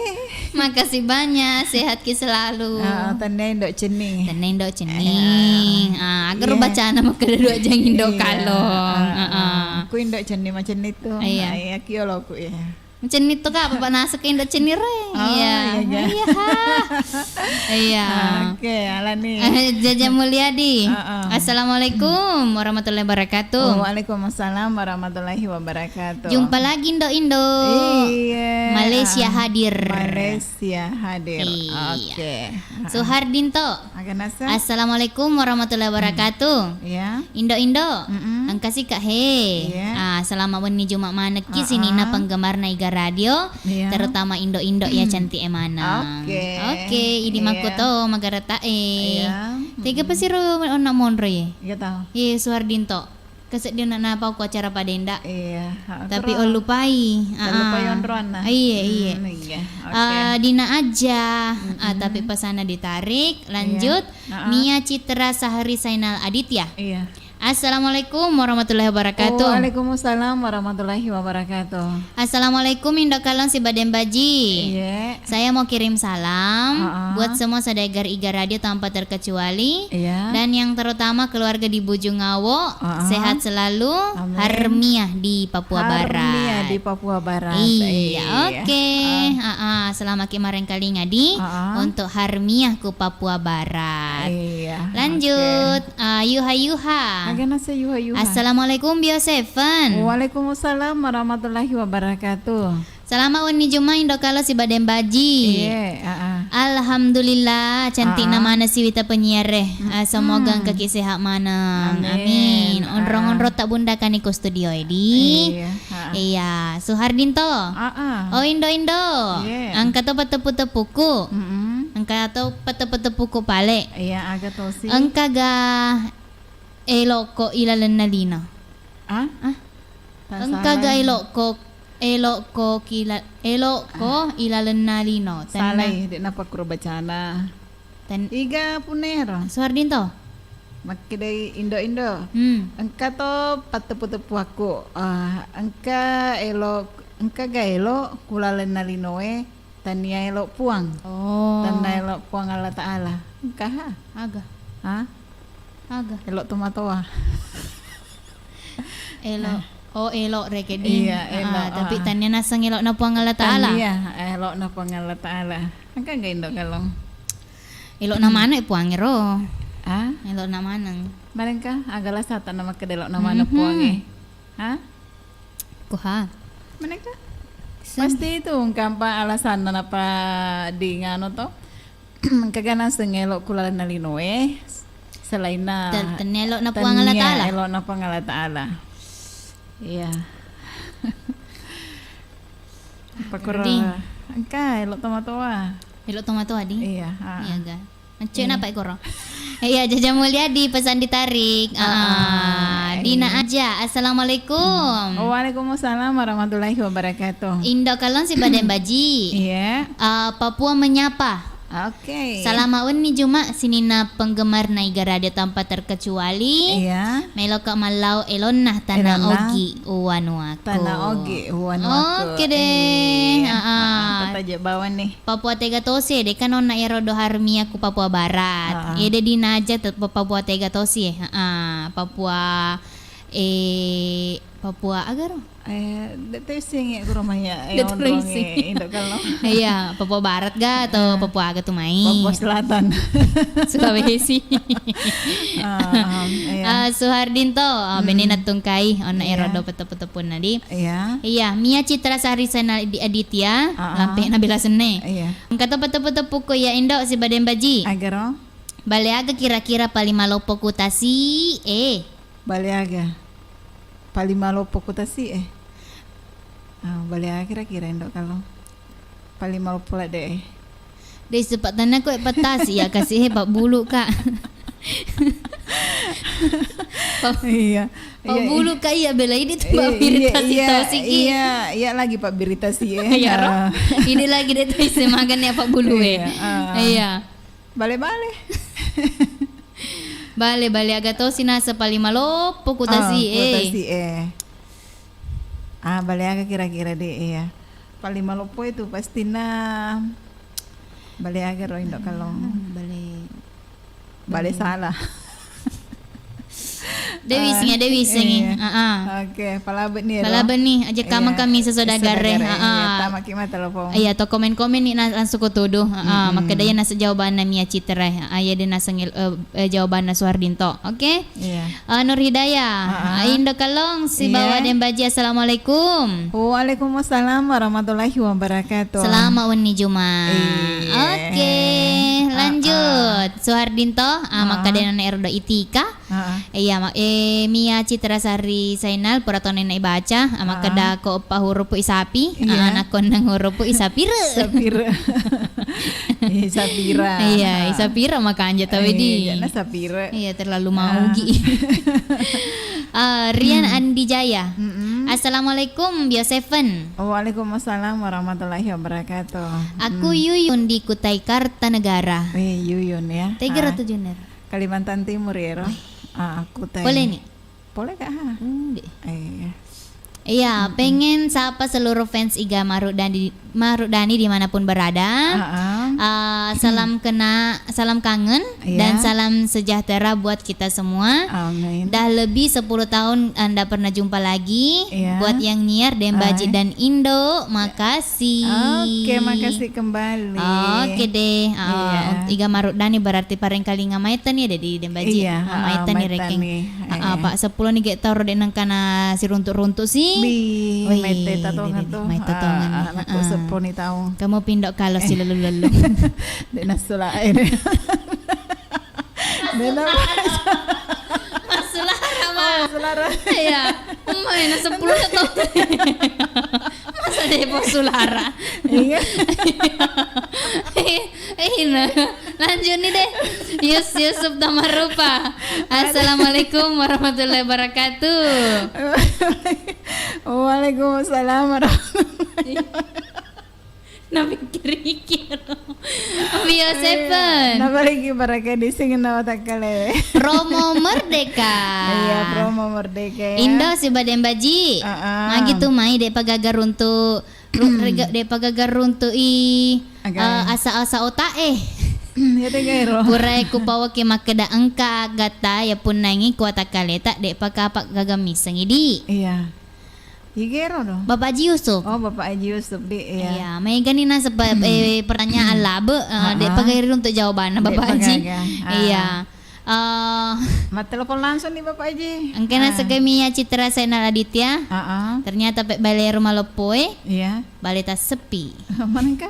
Makasih banyak, sehat ki selalu. Heeh, tenne Indo Cenning. Tenne Indo Cenning. Ah, agar bacana makkeda dua jang Indo Kalong. Heeh. Ku Indo Cenning macam itu. Iya. Iya, kioloku ya. Cenni to, Kak, Bapak naseng ke Indo Cenni re. Oh, iya. Iya, iya. Iya, ha. Iya. Oke, alani. Eh, Jaja Mulyadi. Heeh. Assalamualaikum warahmatullahi wabarakatuh. Waalaikumsalam warahmatullahi wabarakatuh. Jumpa lagi, Indo-Indo. Iya. Malaysia hadir. Malaysia hadir. Iya. Oke. Heeh. Suhardinto. Aga naseng? Assalamualaikum warahmatullahi wabarakatuh. Iya. Indo-Indo, mm-mm, engka si, Kak, he. Iya. Ah, selamat wenni Juma manekki, heeh, sininna penggemarna Iga Radio, iya, terutama Indo-Indo ya, cantik e maneng. Oke. Oke, idi, iya, makkuto magarata e. Iya. Tega, mm-mm, pasiro onna monro ye? Iya tau. Ye, Suhardinto. Keseddi na-, napau ku acara padenda. Iya, ha, tapi terus ollupai. Ollupai, ah, onroanna. Iya, iya. Hmm, iya. Oke. Ah, dina aja, ah, mm-mm, tapi pesanna ditarik, iya, lanjut. Ah, ah. Mia Citra Sahri Sainal Aditya. Iya. Assalamualaikum warahmatullahi wabarakatuh. Waalaikumsalam warahmatullahi wabarakatuh. Assalamualaikum, Indo Kalong sibawa Dembaji. Iya. Saya mau kirim salam, ah, ah, buat semua saudagar Iga Radio tanpa terkecuali. Iya. Dan yang terutama keluarga di Bujungawo, ah, ah, sehat selalu. Amin. Harmiah di Papua Barat. Harmiah di Papua Barat. Iya, iya, oke. Ah. Ah, ah, selamat ki marengkalinga di, ah, ah, untuk Harmiah ku Papua Barat. Iya, lanjut, oke. Ah, Yuha Yuha. Aga naseng Yuha Yuha? Assalamualaikum, Bio Seven. Waalaikumsalam warahmatullahi wabarakatuh. Selamat wenni Juma, Indo Kalo sibawa Dembaji. Iye, ah, ah. Alhamdulillah, cantikna, ah, ah, maneng siwita penyiar e. Mm-mm. Ah, semoga engka ki sehat maneng. Amin. Amin. Ah, ah. Onrong-onrong ta bunda kani ko studio e di. Iya, ah, ah. Iya, Suhardinto. Ah, ah. Oh, Indo-Indo. Iye. Engka to pateppu-teppuku. Mm-mm. Engka to pateppu-teppuku pale. Iya, aga tosi. Engka ga elokko ilalenna lino? Ah? Ah? Engka ga elokko, elokko kila-, elokko ilalenna lino? Tenna. Salai, de' napakkuro bacana. Ten- Iga punero? Suhardinto? Makkedai Indo-Indo. Hmm. Engka to patteppu-teppuakku. Ah, engka elo, engka ga elo kulalenna linoe. Tania elo Puang. Oh. Tenna elo Puang Allah Ta'ala. Engka ha? Aga. Ha? Aga. Elo tomatoa. Elo. Ah. Oh, elo rekedi. Iya, elo, ah, tapi tania naseng elokna Puang Allah Ta'ala. Tania elokna Puang Allah Ta'ala. Engka ga Indo Kalo? Elokna maneng Puang ero. Ah? Elokna maneng. Manengka aga lasata namakkeda elokna maneng Puang e? Ha? Kuha. Manengka? Sen- Pasti itu engka apa alasanna napa di nganu to? Engka ga naseng elo kulalenna linoe selainna ten-, tennia elokna Puang Allah Ta'ala. Elokna Puang Allah Ta'ala. Iya. Pakuro. Engka elo tomatoa. Elo tomatoa di? Iya, ha. Iya ga. Cek napa koro? Iya, Jaja Mulyadi pesan ditarik. Ah, ah, Dina Aja. Assalamualaikum. Waalaikumsalam warahmatullahi wabarakatuh. Indo Kalong sibawa Dembaji. Iya. Ah, Papua menyapa. Oke. Salama wenni Juma sininna penggemarna Iga Radio tanpa terkecuali. Iya. Meloka mallau elonna Tana Ogi wanuaku. Tana Ogi wanuaku. Oke deh. Iya. Ah, ah. Tataje bawang nih. Papua Tega tosi e, de' kan onna ero do Harmia ku Papua Barat. Ah, ah. Ede Dina Aja tetep Papua Tega tosi e. Heeh, Papua, eh, Papua aga ro? Eh, de' tosi e guru maya, eh, de' tosi e. Indo Kalo. Iya, Papua Barat ga atau Papua aga tu mai? Papua Selatan. Sulawesi. Ah, iya. Ah, Suhardinto, ah, bene nattungkai, onna ero do peteppu-teppunna di. Iya. Iya, Mia Citra Sari Sena Di-, Aditya, ah, ah, lampe na bela senne. Iya. Engka to pateppu-teppuku iya Indo sibawa Dembaji. Agaro? Bale aga kira-kira paling maloppo ku tasi e? Bale aga? Paling maloppo ku tasi e? Ah, bale aga kira-kira Indo Kalo? Paling maloppo ladde e. De' sepat tanah ko patasi ya kasih he Pak Bulu, Kak. Iya. Pak Bulu, Kak, iya bela ini tuh Pak Birita si Tosi ki. Iya, iya lagi Pak Birita si e. Iya, ro. Ini lagi de' tosi makan ya Pak Bulu e. Iya, ah. Iya. Bale-bale. Bale-bale aga tosi nasa paling maloppo ku tasi e. Ku tasi e. Ah, bale aga kira-kira de', iya. Paling maloppo itu pastina bale aga ro Indo Kalo. Ah, bale. Bale salah. De' wissengi, de' wissengi. Iya. Heeh. Oke, palabe' ni ro. Palabe' ni, aja' kamma kami sesodagare. Sesodagare, iya, tamaki ma telepon. Iya, to komen-komen ni na-, langsung ko tudu. Heeh, makkeda iya naseng jawabanna Mia Citra. Heeh, iya de' naseng, eh, eh, jawabanna Suhardinto. Oke? Iya. Eh, Nur Hidayah, Indo Kalong, sibawa Dembaji, assalamualaikum. Waalaikumsalam warahmatullahi wabarakatuh. Selamat wenni Juma. Iya. Oke, lanjut. Suhardinto, ah, makkeda nana ero do itika. Heeh. Iya, ma-, eh, Mia Citra Sari Sainal, pura toni na ibaca, ah, makkeda ko eppa hurupu isapi, ah, nakko enneng hurupu isapire. Sapire. Eh, sapira. Iya, isapire makanja tau di. Iya, jana sapire. Iya, terlalu maugi. Ah, Rian Andi Jaya. Assalamualaikum, Bio Seven. Waalaikumsalam warahmatullahi wabarakatuh. Aku Yuyun di Kutai Kartanegara. Eh, Yuyun ya. Tega ratu Juner. Kalimantan Timur ya, ro? Ah, aku teh. Boleh ni? Boleh, Kak, ha? Iya, pengen sapa seluruh fans Iga Marudani, Marudani dimanapun berada. Ah, salam kena, salam kangen dan salam sejahtera buat kita semua. Amin. Dah lebih sepuluh tahun ndak pernah jumpa lagi. Iya. Buat yang nyiar, Dembaji dan Indo, makasih. Oke, makasih kembali. Oke deh. Ah, Iga Marudani berarti parengkalinga maetani ya, di Dembaji. Iya, maetani rekeng. Ah, Pak, seppulo ni ge tau de' nengkana siruntu'-runtu' si. Wih, maetta tongeng tu. Maetta tongeng. Ah, nakko seppulo ni tau. Kamu pindo kalo si lelu-lelu. De' nasula, eh, de'. Massulara, Ma. Oh, massulara. Iya. Mai na seppulo to. Masa de' possulara? Iya. Eh, ina. Lanjut ni deh. Yus-, Yusuf Tamarupa. Assalamualaikum warahmatullahi wabarakatuh. Waalaikumsalam warahmatullahi wabarakatuh. Napikkiriki. Bio Seven. Napalagi baraka di sing nawa takkale. Promo Merdeka. Iya, promo Merdeka ya. Indo siba Dembaji. Magi tu mai de' pagaga runtu' ru-, de' pagaga runtu' i, eh, asa-asa otak eh. Iya, tega ero. Pura ku pawaki makkeda engka gatta ya punnangi kuata kaleta de' pakapa gaga misseng idi. Iya. Igero do. Bapak Haji Yusuf. Oh, Bapak Haji Yusuf, di, iya. Iya, maegani nasaba, eh, pertanyaan labe, eh, de' pagaga runtu' jawabanna Bapak Haji. Iya. Eh, mattelepon langsung ni Bapak Haji. Engka naseng Mia Citra Sainal Aditya. Ternyata pe balero maloppo e. Iya. Bale tassepi. Manengka?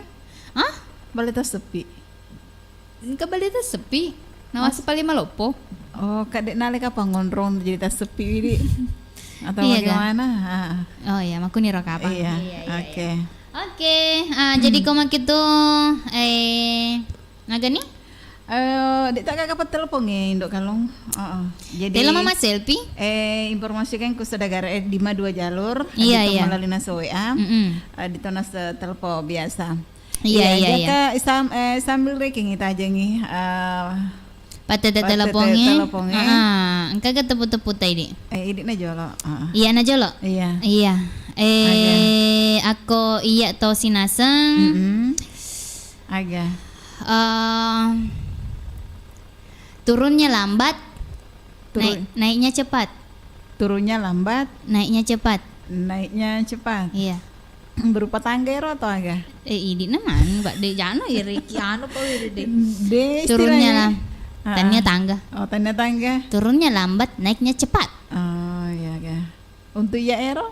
Hah? Bale tassepi. Engka bale tassepi. Nawasi pale maloppo. Oh, kak de' nale kapang ngonrong jadi tassepi widi. Atau bagaimana? Ah. Oh iya, makkuniro kapang. Iya, oke. Oke, ah, jadi ko makitu, eh, naga ni? Eh, de' ta gaga pattelepon e, Indo Kalong. Heeh. Jadi, tela mama selfie? Eh, informasikan ku saudara, eh, di ma dua jalur, iya, iya, melalui naso W A. Eh, di tona se-, telepon biasa. Iya, iya, iya. Jaka sam-, eh, sambil rekeng tajengi, eh, pattete teleponge. Heeh, engka ga tepu-tepu tai, Dik? Eh, idi na jolo. Heeh. Iya na jolo? Iya. Iya. Eh, akko iya to sinaseng. Aga. Eh, turunnya lambat, naik-, naiknya cepat. Turunnya lambat, naiknya cepat. Naiknya cepat. Iya. Berupa tangga ero atau aga? Eh, idi na mani, Pak. De' jano iri ki anu ko iri de'. De', turunnya istilahnya. Tania tangga. Oh, tania tangga. Turunnya lambat, naiknya cepat. Oh, iya, aga. Untuk iya ero?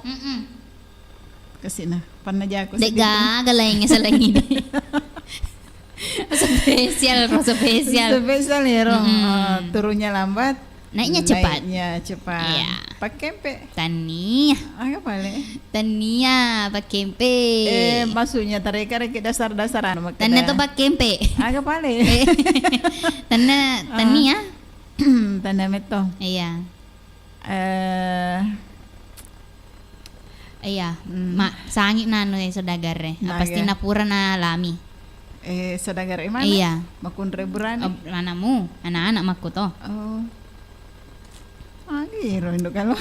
Kesina, panna jako de' sedikit. Gaga laingnge selain ini. Spesial, ro, spesial. Spesial ya, ro. Oh, turunnya lambat, naiknya cepat. Naiknya cepat. Iya. Pakkempe. Tania. Aga pale? Tania, pakkempe. Eh, maksudnya tareka-reka dasar-dasar anu makkeda. Tania to pakkempe. Aga pale? Eh, tania, tania. Tania metto. Iya. Eh. Iya, ma, sangi nanu e saudagar e. Pasti napura nalami. Eh, saudagar e mana? Iya. Makunre burane? Oh, anamu, anak-anak makku to. Oh. Agi ro Indo Kalo.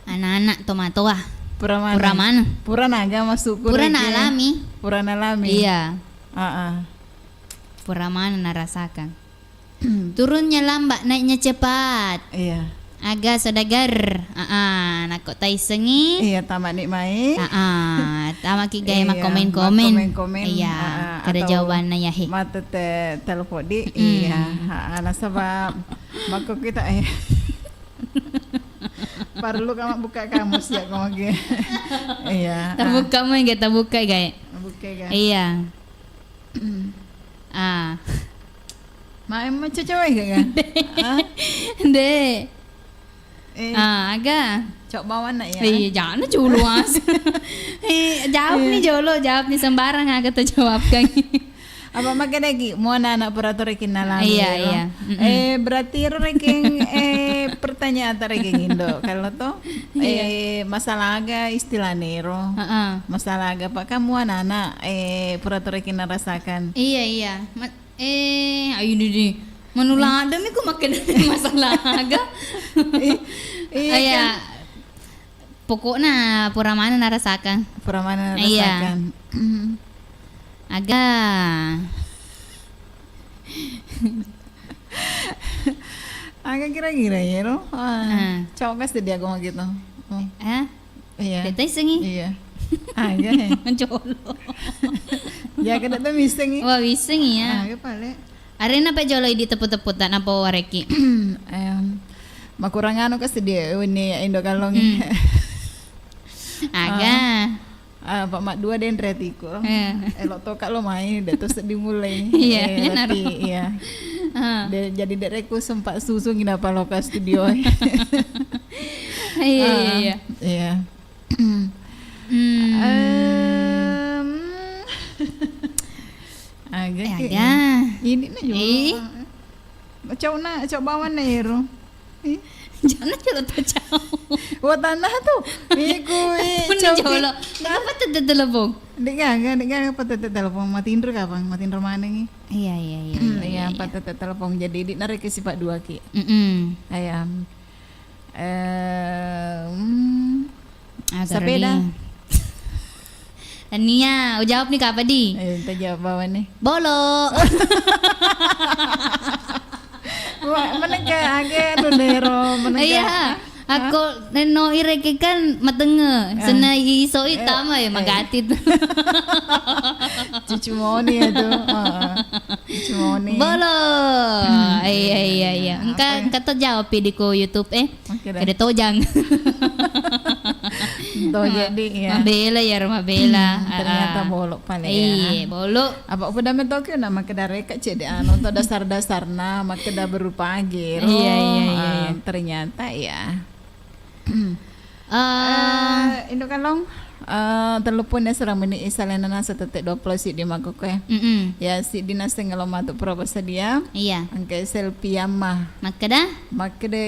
Anak-anak tomatoa. Pura mana? Pura mana? Pura naga masuk. Pura nalami. Pura nalami. Iya. Heeh. Pura mana narasakan? Turunnya lambat, naiknya cepat. Iya. Aga saudagar. Aa, nakko taissengi. Iya, tamani mai. Aa, tamaki gae. Iya, makkomen-komen. Makkomen-komen. Iya, aa, kada atau jawabanna ya, he. Matete telepon di. Mm-mm. Iya, aa, nasaba makko kita, eh. Parellu ka mabbuka kamus ya, ko magi. Iya, aa. Tabbuka mo, gae, tabbuka, gae. Tabbuka, gae. Iya. Ah. Ma emma cocok wae, Kak, kan? De. Ah? De. Eh. Ah, aga. Cok bawanna ya? Iya, jangan jolo as. Eh, jawab nih jolo, jawab nih sembarang aga to jawab kan. Apa makkeda ki, mo anak-anak pura to rekeng nalami. Iya, iya. Mm-mm. Eh, berarti ero rekeng, eh, pertanyaan ta rekeng Indo. Kalau to, iya, eh, masalah aga istilah nero. Heeh. Masalah aga, Pak, kamu anak-anak, eh, pura to rekeng narasakan. Iya, iya. Ma-, Eh, ayo, Didi. Manu ladde mi ku makkeda masalah aga. I-, iya, kan? Pokokna pura maneng narasakan. Pura maneng narasakan. Iya. Aga. Aga kira-kira ya, ro? Ah, cowok kan sedia aku gitu. Oh. Hah? Iya. Dek taissengi. Iya. Aga, he. Jolo. Ya, kada tu missengi. Wah, missengi ya. Aga pale. Arena pe jolo idi tepu-tepu tak napa wareki. Em, makurang anu ka sedia wenni Indo Kallong. Hmm. Aga. Ah, ah, Pak Mak dua denre atiku. Eh. Elo toka lo mai, de to seddi mulai. Iya, eh, naro. Tapi, iya. Ah. De, jadi dereku sempat susungi napa lo ka studio. Iya, iya, ah, iya. Iya. Hmm. Em. Aga. Eh, ki, aga. Ini na jolo. Ih. Cau na, cau bawan na ero. Ih. Jangan jolo to cau. Wah, tanah tu. Iku, eh, pun cau ki. Jolo. Kenapa tete telepon? Dek gaga, dek gaga apa tete telepon? Matinro kapang, matinro manengi. Iya, iya, iya, iya, iya, iya. Apa tete telepon. Jadi, di nareke sifat dua ki. Mm-mm. Ayam. Em, ah, sepeda. Tania, ujawab ni kapa di? Eh, tajawab bawa ni. Bolo. Wah, menengka age anu nero, menengka. Iya. Hah? Ako nenno ireke kan matenge. Ah. Senna iso i tama ya, eh, magati tu. Cucu moni ya tu. Heeh. Cucu moni. Bolo. Hmm. Iya, iya, iya. Engka, apa ya? Engka to jawab pi di ko YouTube, eh. Oke deh. Kada tojang. To jadi, ya. Mabela ya, mabela. Hmm, ternyata bolo pale ya. Iya, bolo. Apa udah metoki na makkeda reka cek de anu to dasar-dasarna makkeda berupa age ro. Iya, iya, iya, iya. Ah, ternyata ya. Eh, Indo Kallong, eh, telluppuni asera meni isalena nasa tette dua pulo siddi makkokkoe. Mm-mm. Ya, siddi naseng lo matu pura passadia. Iya. Engka selfie amma. Makkeda? Makkeda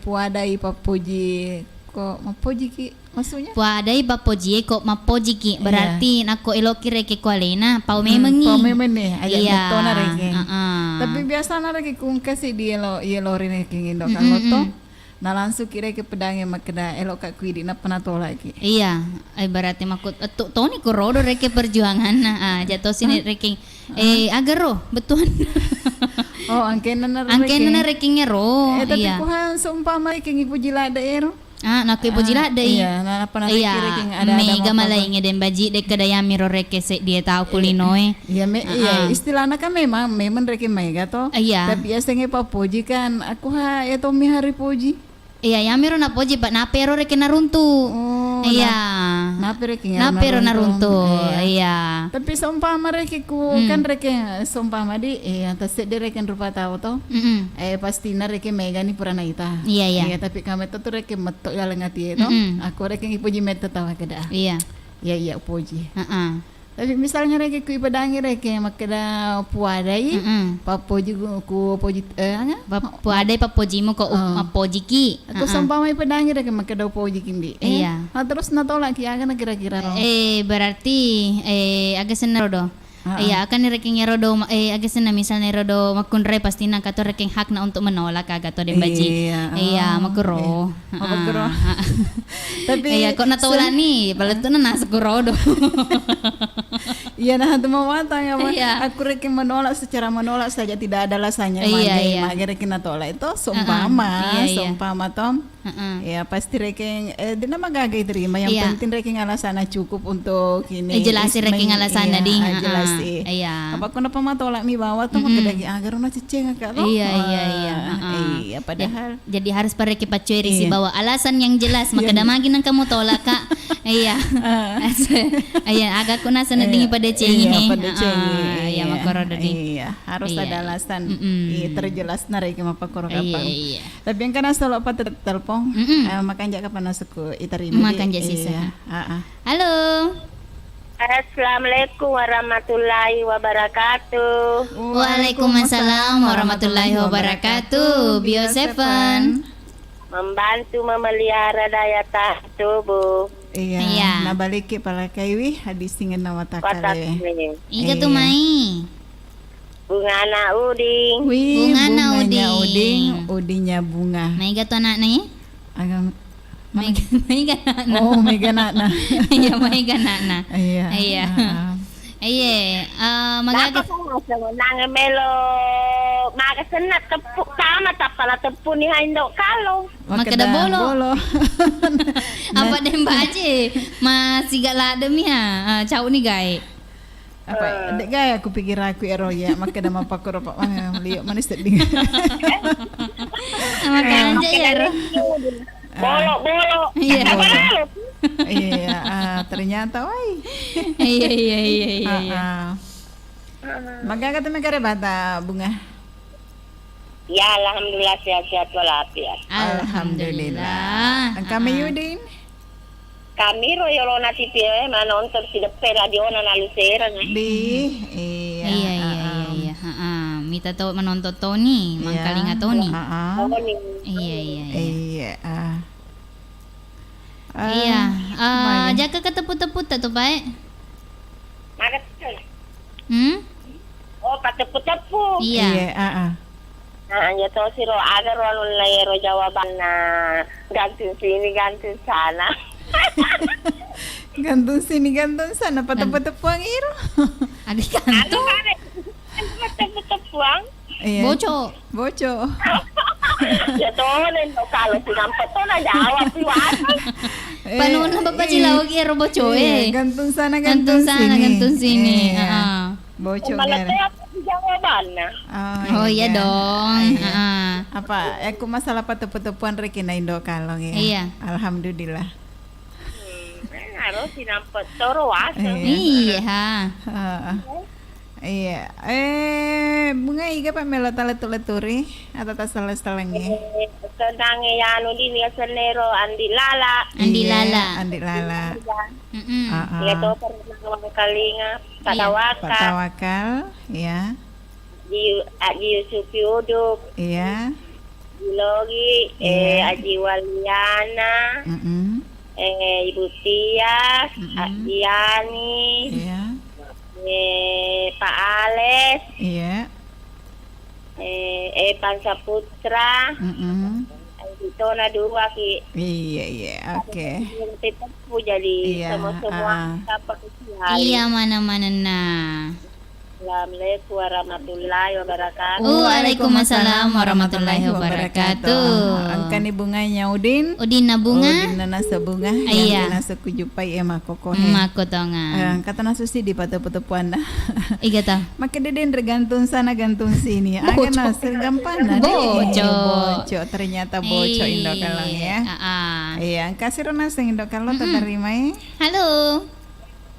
puadai pappoji ko mappoji ki maksudnya? Puadai pappoji ko mappoji ki. Iya. Berarti nakko eloki reke ko alena, pau memengi. Hmm, pau memengi. Aja iya. Metona reke. Heeh. Tapi biasana reke ku engka siddi elo, elo reke Indo Kallong to. Mm-mm. Nalangsung ki reke pedangnge makkeda, "Elo'ka ku idi," nappa natolaki. Iya, ibaratnya makku-, ettu toni ku rodo reke perjuanganna. Ah, jatosi ni reke, eh, agaro, betuan. Oh, angkenna na reke. Angkenna na rekeng ero. Eh, tapi iya. Kuha seumpama reke ipuji ladde ero. Ah, nakku ipuji ladde i. Iya, na-, nappa na reke, iya, reke ada-ada mega malai ngedeng baji de kada yamiro reke seddi tau kulinoe. Iya, me-, iya, istilahna kan memang, memang reke maega to. Iya. Tapi yasengnge pappoji kan, aku ha, ya tommi hari poji. Iya, yamiro napoji, Pak, napero reke naruntu. Oh, iya. Napero reke naruntu. Iya. Tapi seumpama reke ku, kan reke seumpama di, iya, tasedde reke rupa tau to. Mm-mm. Eh, pastina reke megani pura naita. Iya, iya. Iya, tapi kame to tu reke metto laleng atie to. Mm-mm. Aku reke ipoji metto tau keda. Iya. Iya, iya, poji. Heeh. Tapi misalnya reke ku ipedangi reke makkeda puadai, pappoji ku, ku poji, eh, aga? Puadai pappojimu ko mappojiki. Aku seumpama ipedangi reke makkeda upojiki ndi. Eh, iya. Ah, terus natolak ki aga na kira-kira ro? Eh, berarti, eh, aga senna rodo. Iya, akan rekeng ero do, eh, aga senna misalnya ero do makkunrai pasti na kato rekeng hakna untuk menolak aga to dembaji. Iya, iya, makuro. Makuro. Tapi iya, kok natolak ni, palettu'na nasa kurodo. Iya, nah, tu mawatang apa? Iya. Aku rekeng menolak secara menolak saja, tidak ada alasannya. Iya, mage, iya. Mage rekeng natolak itu seumpama, iya, iya. Seumpama, Tom. Heeh. Ya, pasti rekeng, eh, dena magaga diterima. Yang penting rekeng alasanna cukup untuk ini. Eh, jelas rekeng alasanna, iya, ding. Heeh. Jelas sih. Iya. Apa aku napa matolak mi bawa tuh, makkeda ki, "Ah, garo na ceceng Kak, toh." Iya, iya, iya. Heeh. Iya, padahal. Jadi harus pareki paccoeri sibawa alasan yang jelas. Iya. Makkeda magi nengka mutolak, Kak. Iya. Iya, aga ku naseng ding padecengi. Iya, padecengi. Iya, makkoro ding. Iya, harus ada alasan. Mm-mm. Iya, terjelas nareki mappakkoro kapang. Iya, iya. Tapi engka nasolo pa te-, telepon. Mm-mm. Eh, makanja kapang nasukku iterima. Makanja sisa. Iya, heeh. Halo. Assalamualaikum warahmatullahi wabarakatuh. Waalaikumsalam warahmatullahi wabarakatuh. Bio Seven. Membantu memelihara daya tahan tubuh. Iya, iya. Nabaliki palakaiwi, hadis singen na watakale. Watakale. Iga tu mai? Bungana uding. Wih, bungana bunganya uding. Uding, udingnya bunga. Maiga tu anakna, ya? Agam-, maiga, maiga anakna. Oh, maiga anakna. Iya, maiga anakna. Iya. Iya. Heeh. Iya, eh, magaga. Napa kau rasa menang melo maga senna teppu, tama tappa na teppu ni ha indo kalo. Makkeda bolo. Bolo. Apa deng baje? Masiga ladde mi ha. Ah, cau ni gae. Apa, eh, dek gae aku pikir aku ero ya, makkeda mappakkoro pa, ah, liok manis sedding. Makanja ya ro. Bolo, bolo. Iya. Apa lalu? Iya, ah, ternyata, wai. Iya, iya, iya, iya, iya. Ah, ah. Magaga tu mekare bata bunga. Ya, alhamdulillah, sehat-sehat walafiat. Alhamdulillah. Alhamdulillah. Engka mi Yudin? Kami ro yolona T V e manonton sideppe radiona nalusereng. Di, iya. Iya, iya, iya, iya. Heeh. Mita to manonton toni, mangkalinga toni. Heeh. Toni. Iya, iya, iya. Iya, ah. Iya. Eh, jaka keteppu-teppu tak tu, Pak? Maga tu. Hmm? Oh, pateppu-teppu. Iya. Iya, heeh. Nah, iya to siro aga ro anunna ero jawabanna gantung sini, gantung sana. Gantung sini, gantung sana, pateppu-teppuang iro. Adi gantung. Anu, pateppu-teppuang. Iya. Boco. Boco. Ya to, Nendo, kalau sinampe to na jawab si Wati. Eh, panona Bapak Cilaugi ero boco, eh. Gantung sana, gantung sana, gantung sini. Heeh. Boco gara. Malah jawabanna. Oh, iya dong. Heeh. Apa, eh, ku masalah pateppu-teppuan reki na indo kalong ya. Iya. Alhamdulillah. Hmm, eh, harus sinampe toro waseng. Iya. Iya, ha. Heeh. Iya. Eh, bunga iga pa melo talettu-letturi atau taseleng-selengi? Eh, tenange yanu dini asenero Andi Lala. Andi Lala. Andi Lala. Mm-mm. Heeh. Iya to pernah mangkalinga. Iya. Patawakal. Patawakal, iya. Aji, Aji Yusuf Yuduk. Iya. Aji Logi, eh, Aji Waliana, eh, Ibu Tias, Aji Yani, eh, Pak Ales, eh, Evan Saputra, Aji Tona dua ki. Iya, iya, oke. Tetap jadi semua-semua dapat. Iya, mana-mana nah. Assalamualaikum warahmatullahi wabarakatuh. Waalaikumsalam warahmatullahi wabarakatuh. Engkani bunganya Udin? Udin na bunga? Udin na nasu bunga. Iya. Yang nasu kujupai e makkoko he. Makko tonga. Eh, engka tanasu si di pateppu-teppuanna. Iga ta? Makkeda denre gantung sana gantung sini. Boco. Aga nasu gampang na. Boco. Boco. Ternyata boco indo kalong ya. Iya. Iya, engka siro nasu indo kalong tatarima e. Halo.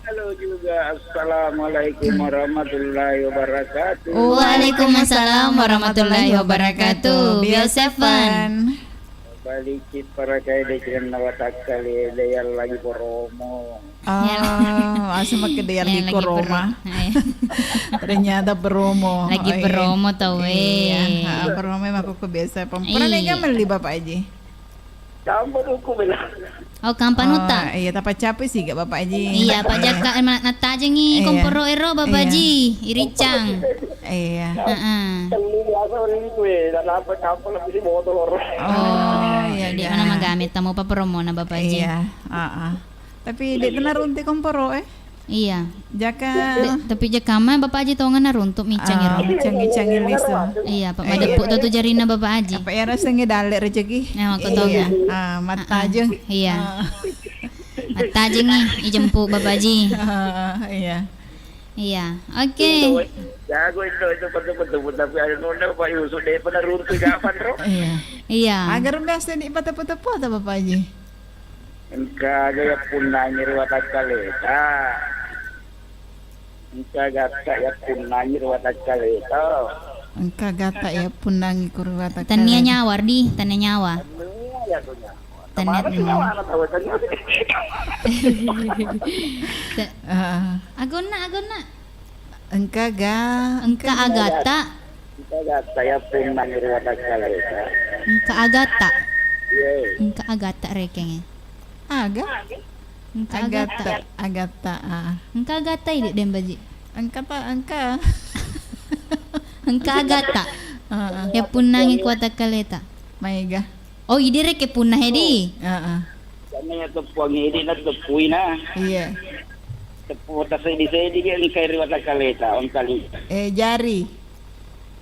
Halo juga, assalamualaikum warahmatullahi wabarakatuh. Waalaikumsalam warahmatullahi wabarakatuh. Bio Seven. Balik cit para kai de kiran na watakkale de yang lagi poromo. Ah, langsung makkeda yang lagi poromo. Ternyata poromo. Lagi poromo tau, eh. Iya, poromo makkoko biasa. Pura nega melli Bapak Aji. Campur uku bela. Oh, kampanutta. Oh, iya, tapacapu si ga Bapak Aji. Iya, Pak Jaka, eh, ma-, nattajengi komporo ero Bapak Aji, iricang. Iya. Heeh. Tellu biasa ri kue, dan apa campur lebih motor. Oh, iya, di mana magame tamu pa promo na Bapak Aji. Iya, heeh. Tapi di tena runti komporo, eh. Iya. Jaka. De-, tapi jaka mai Bapak Aji tongenna runtu' micang iro. Ah, micang-micang lisu. Iya, Pak. Iya. Madeppu' to tu jarinna Bapak Aji. Apa iya rasengnge dalle' rezeki? Iya, mako tongen. Iya. Ah, mattajeng. Iya. Ah. Mattajeng nih, ijempu' Bapak Aji. Ah, iya. Iya. Oke. Jago itu, itu betul-betul, tapi ada nunda Pak Yusuf, dia pernah runtuh kapan, Bro? Iya. Iya. Agar biasa di patah-patah ta Bapak Aji. Engka aga yappunnangi ri watakkaleta. Engka gatta yappunnangi ri watakkaleta. Engka gatta yappunnangi ku ri watakkaleta. Tania nyawa, Ardi, tania nyawa. Tania ya tu nyawa. Tania. Kemana sih nyawa anak tahu tania? Te-, ah. Agonna, agonna. Engka ga-, engka agatta. Engka agatta yappunnangi ri watakkaleta. Engka agatta. Iya. Engka agatta rekeng e. Aga? Engka agatta. Agatta, agatta, ah. Engka agatta idi' Dembaji. Engka ta, engka. Engka agatta. Heeh. Yappunnangi ku watakkaleta. Maega. Oh, idi' rekeng punna hedi. Heeh. Karena ya teppuang idi' na teppuina. Iya. Teppu tasedi-sedi ke engkai ri watakkaleta, engkali. Eh, jari.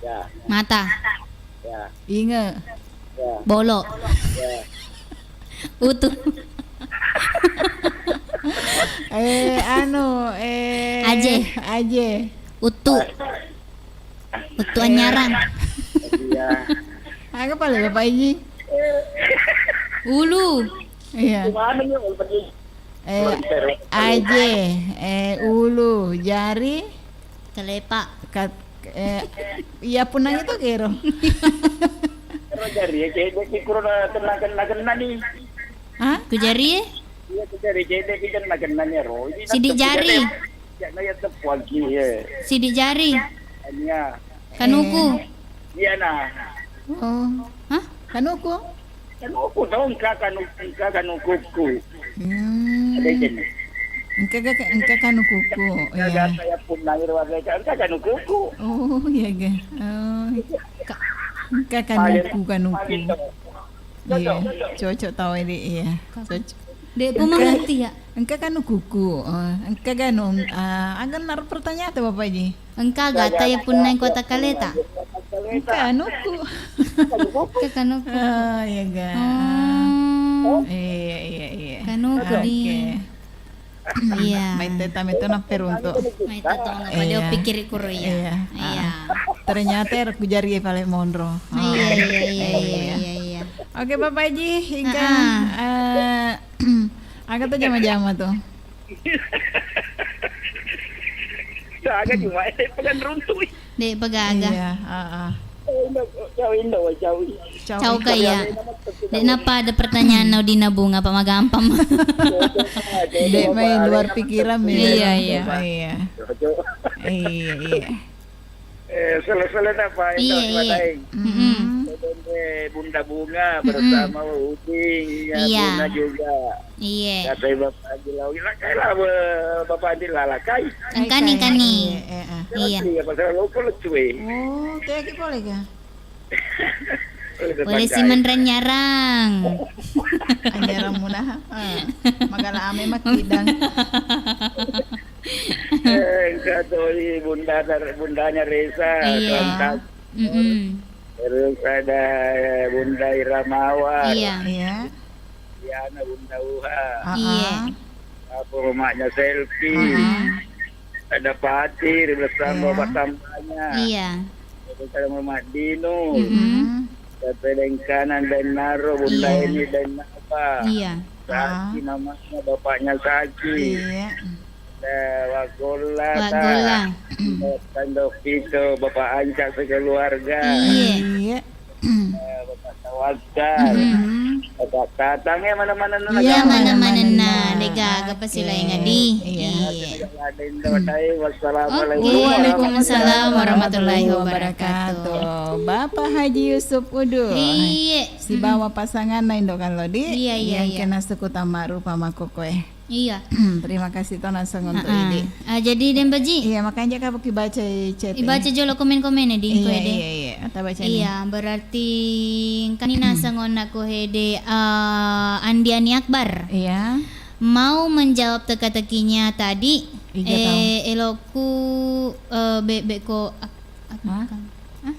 Ya. Mata. Ya. Inge. Ya. Bolo. Ya. Utu. Eh, anu, eh, aje. Aje. Utu. Utu anyarang. Iya. Aga pale Bapak Aji? Ulu. Iya. Gimana nih, Bapak Aji? Eh, aje, eh, ulu, jari, kalepa. Kat-, eh, iya punna itu kero. Ero jari, ya, cedde' ki kuro na kenna-kenna nih. Hah? Ku jari? Iya, ku jari, cedde' ki kenna-kenna nih, ro. Ini sidi' jari. Ya, na ya teppuang ki, ya. Sidi' jari. Iya. Kanuku. Eh. Iya, nah. Oh. Hah? Kanuku? Kanuku, tau engka kanu-, engka kanukuku. Hmm. Ada jenis. Engka ga-, engka kanukuku, iya. Engka saya pun lahir warga, engka kanukuku. Oh, iya ga. Oh. Ka-, engka kanuku, kanuku. Iya, cocok tau ini, iya. Cocok. Dek, engka, pemengerti ya? Engka kanukuku, oh, engka ganu, ah, aga naro pertanyaan tu Bapak Aji? Engka gatta yappunnangi ku watakkaleta? Engka kanuku. Engka kanuku. Oh, iya ga. Oh. Iya, iya, iya. Kanuku di. Oke. Iya. Mai teta meto napperuntu. Mai teta tonga pada pikkiri kuro iya. Iya. Iya. Ah. Ternyata era ku jari pale monro. Iya, iya, iya, iya, iya, iya. Oke, Bapak Aji, engka, eh, aga tu jama-jama tu? Aga cuma, eh, pegang runtu. Dek pegaga. Iya, heeh. Cau Indo, cau Indo, cau. Cau ka iya. Dek napa ada pertanyaan nau dina bunga apa magampang? Dek mai luar pikiran ya. Iya, iya. Iya. Iya, iya. Eh, sele-sele napa Indo, iya, iya. Madaeng. Mm-mm. Bunda Bunga bersama Uding, ya, iya. Bunga juga. Iya. Kata Bapak Andi Lau, gila, kayak lah, Bapak Andi Lalakai. Engkani, engkani. Iya, iya, iya. Iya. Iya, pasal lo pole cuy. Oh, kayak gitu boleh ga? Boleh si menreng nyarang. Anyarang muna. Ah, magala ame makidang. Eh, engka toi bundana, bundanya Resa, iya. Kelantas. Mm-mm. Terus ada Bunda Iramawa. Iya. Iya. Diana, Bunda Uha. Ah, iya. Apa mamanya Selfie. Ah, ah. Ada Patir bersama, iya, bapak tambahnya. Iya. Ada Mama Dino. Mm-mm. Sampai dan kanan dan Naro, Bunda, iya, Eni dan Napa. Iya. Saki, ah, namanya bapaknya Saki. Iya. Ada Wagolla, Wagolla. Tando Pito, Bapak Ancak sekeluarga. Iya. Iya. Eh, Bapak Tawakal. Mm-mm. Bapak Tatang, ya, mana-mana nana. Iya, mana-mana na. Dega, oke, aga pasti lain adi. Iya. Iya. Ada Indo Dai. Wassalamualaikum. Oke. Waalaikumsalam warahmatullahi wabarakatuh. Bapak Haji Yusuf Udu. Iya. Sibawa pasanganna Indo Kallodi. Iya, iya, iya. Yang kena suku Tamaru Pamakokoe. Iya. Terima kasih to naseng untuk, heeh, idi. Ah, jadi Dembaji. Iya, makanya kamu kibaca chat. Ibaca jolo komen-komen ya, di, iya, iya, iya. Ata baca nih. Iya, berarti kami naseng onna ko hede, eh, Andiani Akbar. Iya. Mau menjawab teka-tekinya tadi, Iga tau. Eh, elokku, eh, bebek ko ak-, ak-, Hah? Kan. Hah?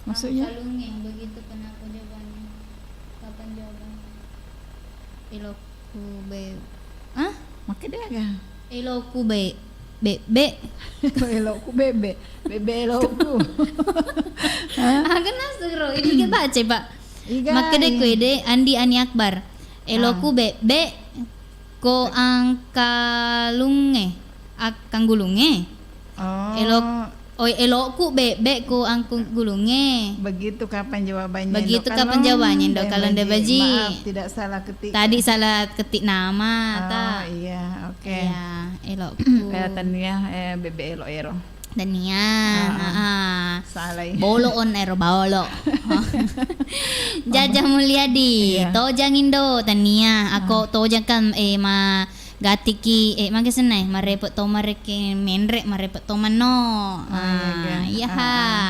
Maksudnya? Kalungnya, begitu kenapa jawabannya? Kapan jawabannya? Elokku be-, hah? Makkeda aga? Elokku be-, bebek. Elokku bebek. Bebek elokku. Hah? Aga nasero, ini kita baca, Pak. Iga, Makkeda iya. Ko ede, Andi Ani Akbar. Elokku Ah. bebek, ko angkalunge, akkanggulunge. Oh. Elok-, oi, elokku bebek ko angkanggulunge. Begitu kapan jawabannya, Begitu Indo kapan Kalong? jawabannya, Indo Kalong, Deng Baji? Maaf, tidak salah ketik. Tadi salah ketik nama, Oh, ta? iya, oke. Iya, elokku. Ya, tania, eh, bebek elok ero. Tania, Ah, ah. ah. Salai. Bolo on ero, bolo. Jaja Mulyadi, Iya. Tojang Indo, tania. Ako Ah. Tojang kan, eh, ma gatiki, eh, mage senna, eh, marepe to marekke menre, marepe to manno. Oh, iya, Ah, iya. iya, Ah, ha. ah.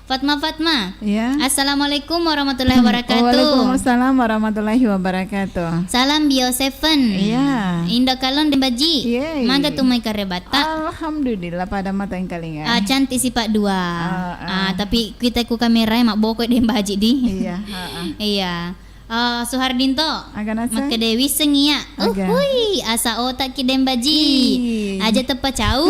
Fatma, Fatma. Iya. Assalamualaikum warahmatullahi wabarakatuh. Waalaikumsalam warahmatullahi wabarakatuh. Salam Bio Seven. Iya. Indo Kalong Deng Baji. Yeay. Maga tu mai karebata. Alhamdulillah, pada mata engkalinga. Ah, cantik sifat dua. Ah, ah. Ah, tapi kita ku kamera mabboko Deng Baji di. Iya, ha, ah. Iya. Ah, Suhardinto. Aga naseng? Makkeda wisseng iya. Aga. Uhui, asa otak ki Deng Baji. Ih. Aja teppa cau.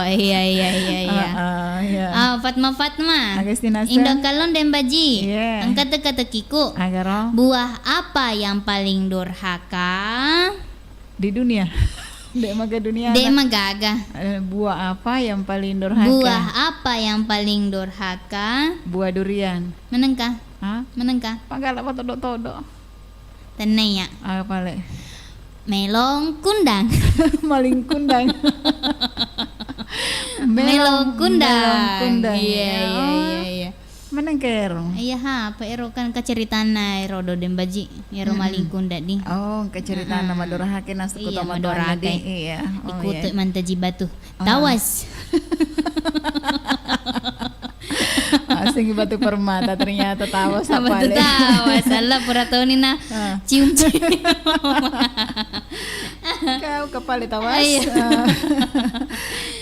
Iya, iya, iya, iya. Ah, ah, iya. Ah, Fatma, Fatma. Aga sinaseng? Indo Kalong Deng Baji. Iya. Engka teka-tekiku. Agaro? Buah apa yang paling durhaka? Di dunia. Dek maga dunia. Dek magaga. Eh, buah apa yang paling durhaka? Buah apa yang paling durhaka? Buah durian. Menengka? Hah? Menengka? Pagala apa todo-todo? Tenneya. Apa le? Melong kundang. Maling kundang. Melong, Melong kundang. Melong kundang. Iya, iya, Oh. iya, iya. Meneng ke ero. Iya ha, apa ero kan kaceritanna ero do Deng Baji, ero Mm-mm. maling kundang di. Oh, kaceritanna Mm-mm. madorahake nasukku Iya, tomatoanna di. Madorahake. Iya. Oh, Ikutu iya. mantaji batu. Ah. Tawas. Asing batu permata ternyata tawas. Apa apa tuh le? Tawas? Salah pura toni na Ah. cium-cium. Kau kepala tawas. Iya. Ah.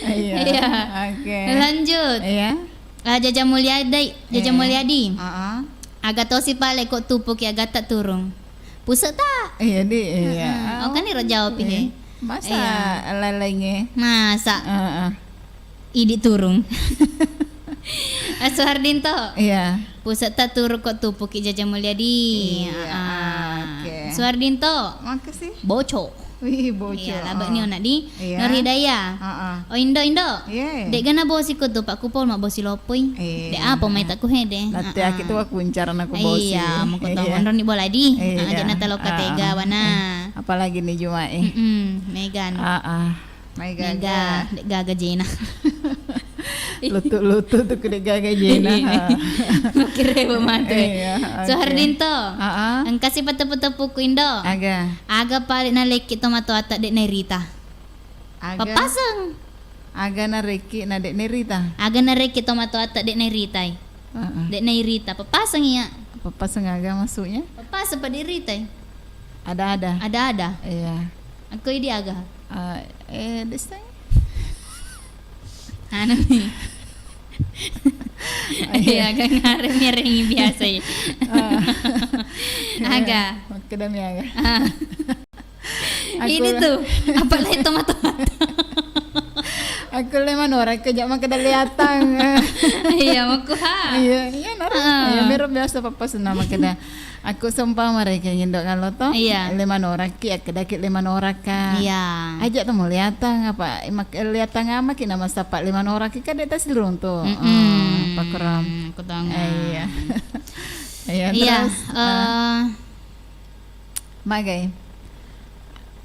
Iya. Iya. Oke. Lanjut. Iya. Ah, Jaja Mulyadi, Jaja Iya. Mulyadi. Heeh. Aga tosi pale ko tupuki agatta turung. Puse ta? Iya, di, iya. Heeh. Oh, kan iro jawab Iya. ini. Masa Iya. lain-lainnya? Masa? Heeh. Idi turung. Ah, Suhardinto. Iya. Puse ta turung ko tupuki Jaja Mulyadi. Iya, Heeh. oke. Suhardinto. Makasih. Boco. Wih, bocor. Iya, laba ni ona di. Iya. Nur Hidayah. Heeh. Oh, Indo, Indo. Iya. Dek gana bosi ko tu, Pak Kupol, mak bosi lopoi. Iya. Dek apa mai tak ku hede. Latte Heeh. aki tu aku incaran aku bosi. Iya, mau kutong Iya. onrong di bola di. Iya. Ah, jadi nata loka Heeh. tega wana. Iya. Apalagi ni Jumat, eh. Mm-mm, Megan. Heeh. Mai Mega, gaga. Dek gaga jena. Lutu-lutu tu ku dek gaga jena. Iya. Ha. Kira apa mate. Iya, oke. Suhardinto. Heeh. Engka si patepu-tepu ku Indo. Aga. Aga pale nalekki tomatoatta dek nairita. Aga. Papaseng. Aga narekki na dek nairita. Aga narekki tomatoatta dek nairitai. Heeh. Dek nairita. Papaseng iya. Papaseng aga maksudnya? Papaseng pa diiritai. Ada-ada. Ada-ada. Iya. Aku idi aga. Ah, eh, dek sai. Anu nih. Iya. Iya, aga ngareng-ngerengi biasa ya. Ah. Aga. Iya, makkeda mi aga. Ah. Aku Ini tuh, apa lagi tomat-tomat? Aku le manoraka, jaq makkeda liatang. Iya, makku ha. Iya, iya, naro. Ah. Iya, mero biasa pappasenna makkeda. Aku seumpama rekeng Indo kalo to, Iya. le manorakki, akkedaki le manoraka. Iya. Aja to mo liatang apa, mak-, liatang amaki namassappa le manoraki, kan de' tasilurung tu. Mm-mm. Ah, pakkuram. Kutongang. Eh, iya. Iya, Iya, terus, eh, ah. Magai.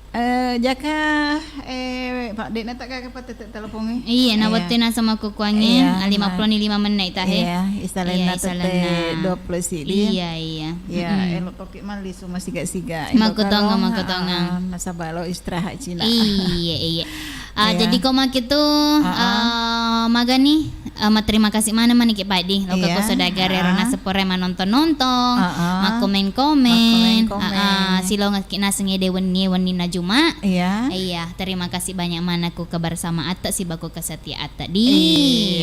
Eh, jaka, eh, Pak, de'na tak gaga patete telepongnge. Iya, na Iya. wettu naseng makkukuangnge, Iya, ah, lima puluh ni lima menit tahe. Iya, isalenna Iya, tette isalenna. dua puluh sidi. Iya, iya. Iya, Mm-mm. elo toki mallisu masiga-siga. Makkutongang, Elo kalo, makkutongang. Ah, nasaba lo istirahat cina. Iya, iya. Ah, Iya. jadi ko makitu, Ah, ah. ah, Eh, magani, eh, matterima kasih maneng maniki Paddi, loka ko saudagar ero naseng pura manonton-nonton, makkomen-komen, makkomen-komen. Ah, ah, silongekki naseng ede wenni, wenninna Juma. Iya. Iya, terima kasih banyak maneng ku kebersamaan ta sibawa ku kesetiaan ta di.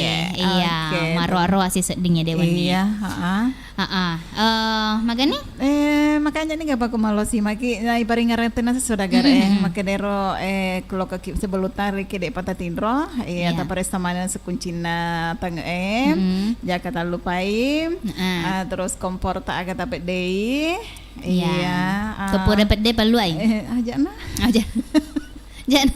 Iya, iya, oke. Maroa-roa si sedding ede wenni. Iya, heeh. Heeh. Eh, magani? Eh, makanya ni gapa ku malosi maki, na iparingerang tenna saudagar, eh, makedero, eh, kulo kaki sebelum tarik ke de pata tinro, iya, taparessa maneng sekuncinna tang, eh, jaka tallupai, ah, terus kompor ta aga tapeddei, iya, ah. Kompor pedde pallu ai? Eh, aja na. Aja. Jan,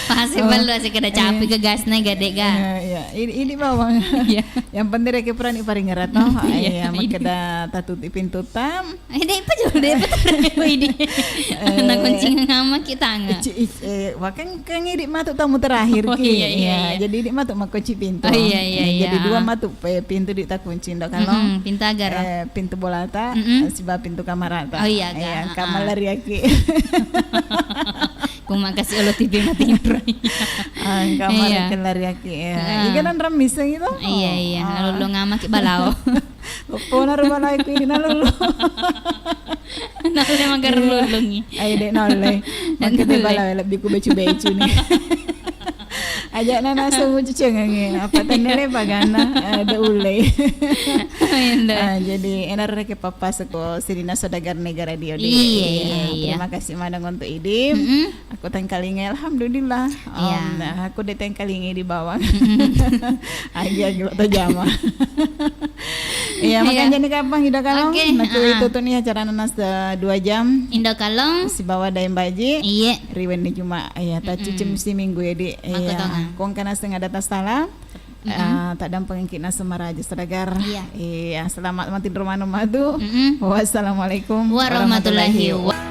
pasti perlu sih kada capi ke gasna gede ga. Iya, iya. Ini, ini bawang. Iya. Yang penting reke purani paringerang to. Iya, makkeda tatutup pintu tam. Eh, dek apa jauh dek apa ini. Nak kunci ngama kita nggak? Eh, wakang kang ini matu tamu terakhir ki. Oh, iya, iya, iya. Jadi ini matu makkunci pintu. Oh, iya, iya, iya. Jadi dua matu pintu di takunci ndo kalau. Pintu agar. Eh, pintu bolata, siba pintu kamarata. Oh, iya, kamar lari aki. Ku makasi olo T V mati inro. Ah, kamar iya. Kelari aki ya. Heeh. Iga nan remis gitu. Iya, iya. Lalu lo ngamaki balao. Pona ro balao ku ini nalu. Nalu magar lulungi. Ayo dek nalu. Makkeda balao lebih ku becu-becu nih. Aja na nasu mucu cengengi. Apa tenere bagana ada ulai. Ah, jadi enareke papa seko sirina saudagar negara dio di. Iya, iya, iya. Terima kasih maneng untuk idi. Aku tengkalinga, alhamdulillah. Iya. Om, nah, aku de tengkalinga di bawang. Agi-agi lo tajama. Iya, makanya ni kapang Indo Kalong. Oke, naku itu tuh nih acara nanas dua jam. Indo Kalong. Sibawa daeng baji. Iya. Riwen ni cuma, iya, tadi cem si minggu ya di. Iya. Kong kana setengah data salah. Ah, taddampengengki naseng maraja saudagar. Iya. Iya, selamat matinro maneng matu. Wassalamualaikum warahmatullahi wabarakatuh.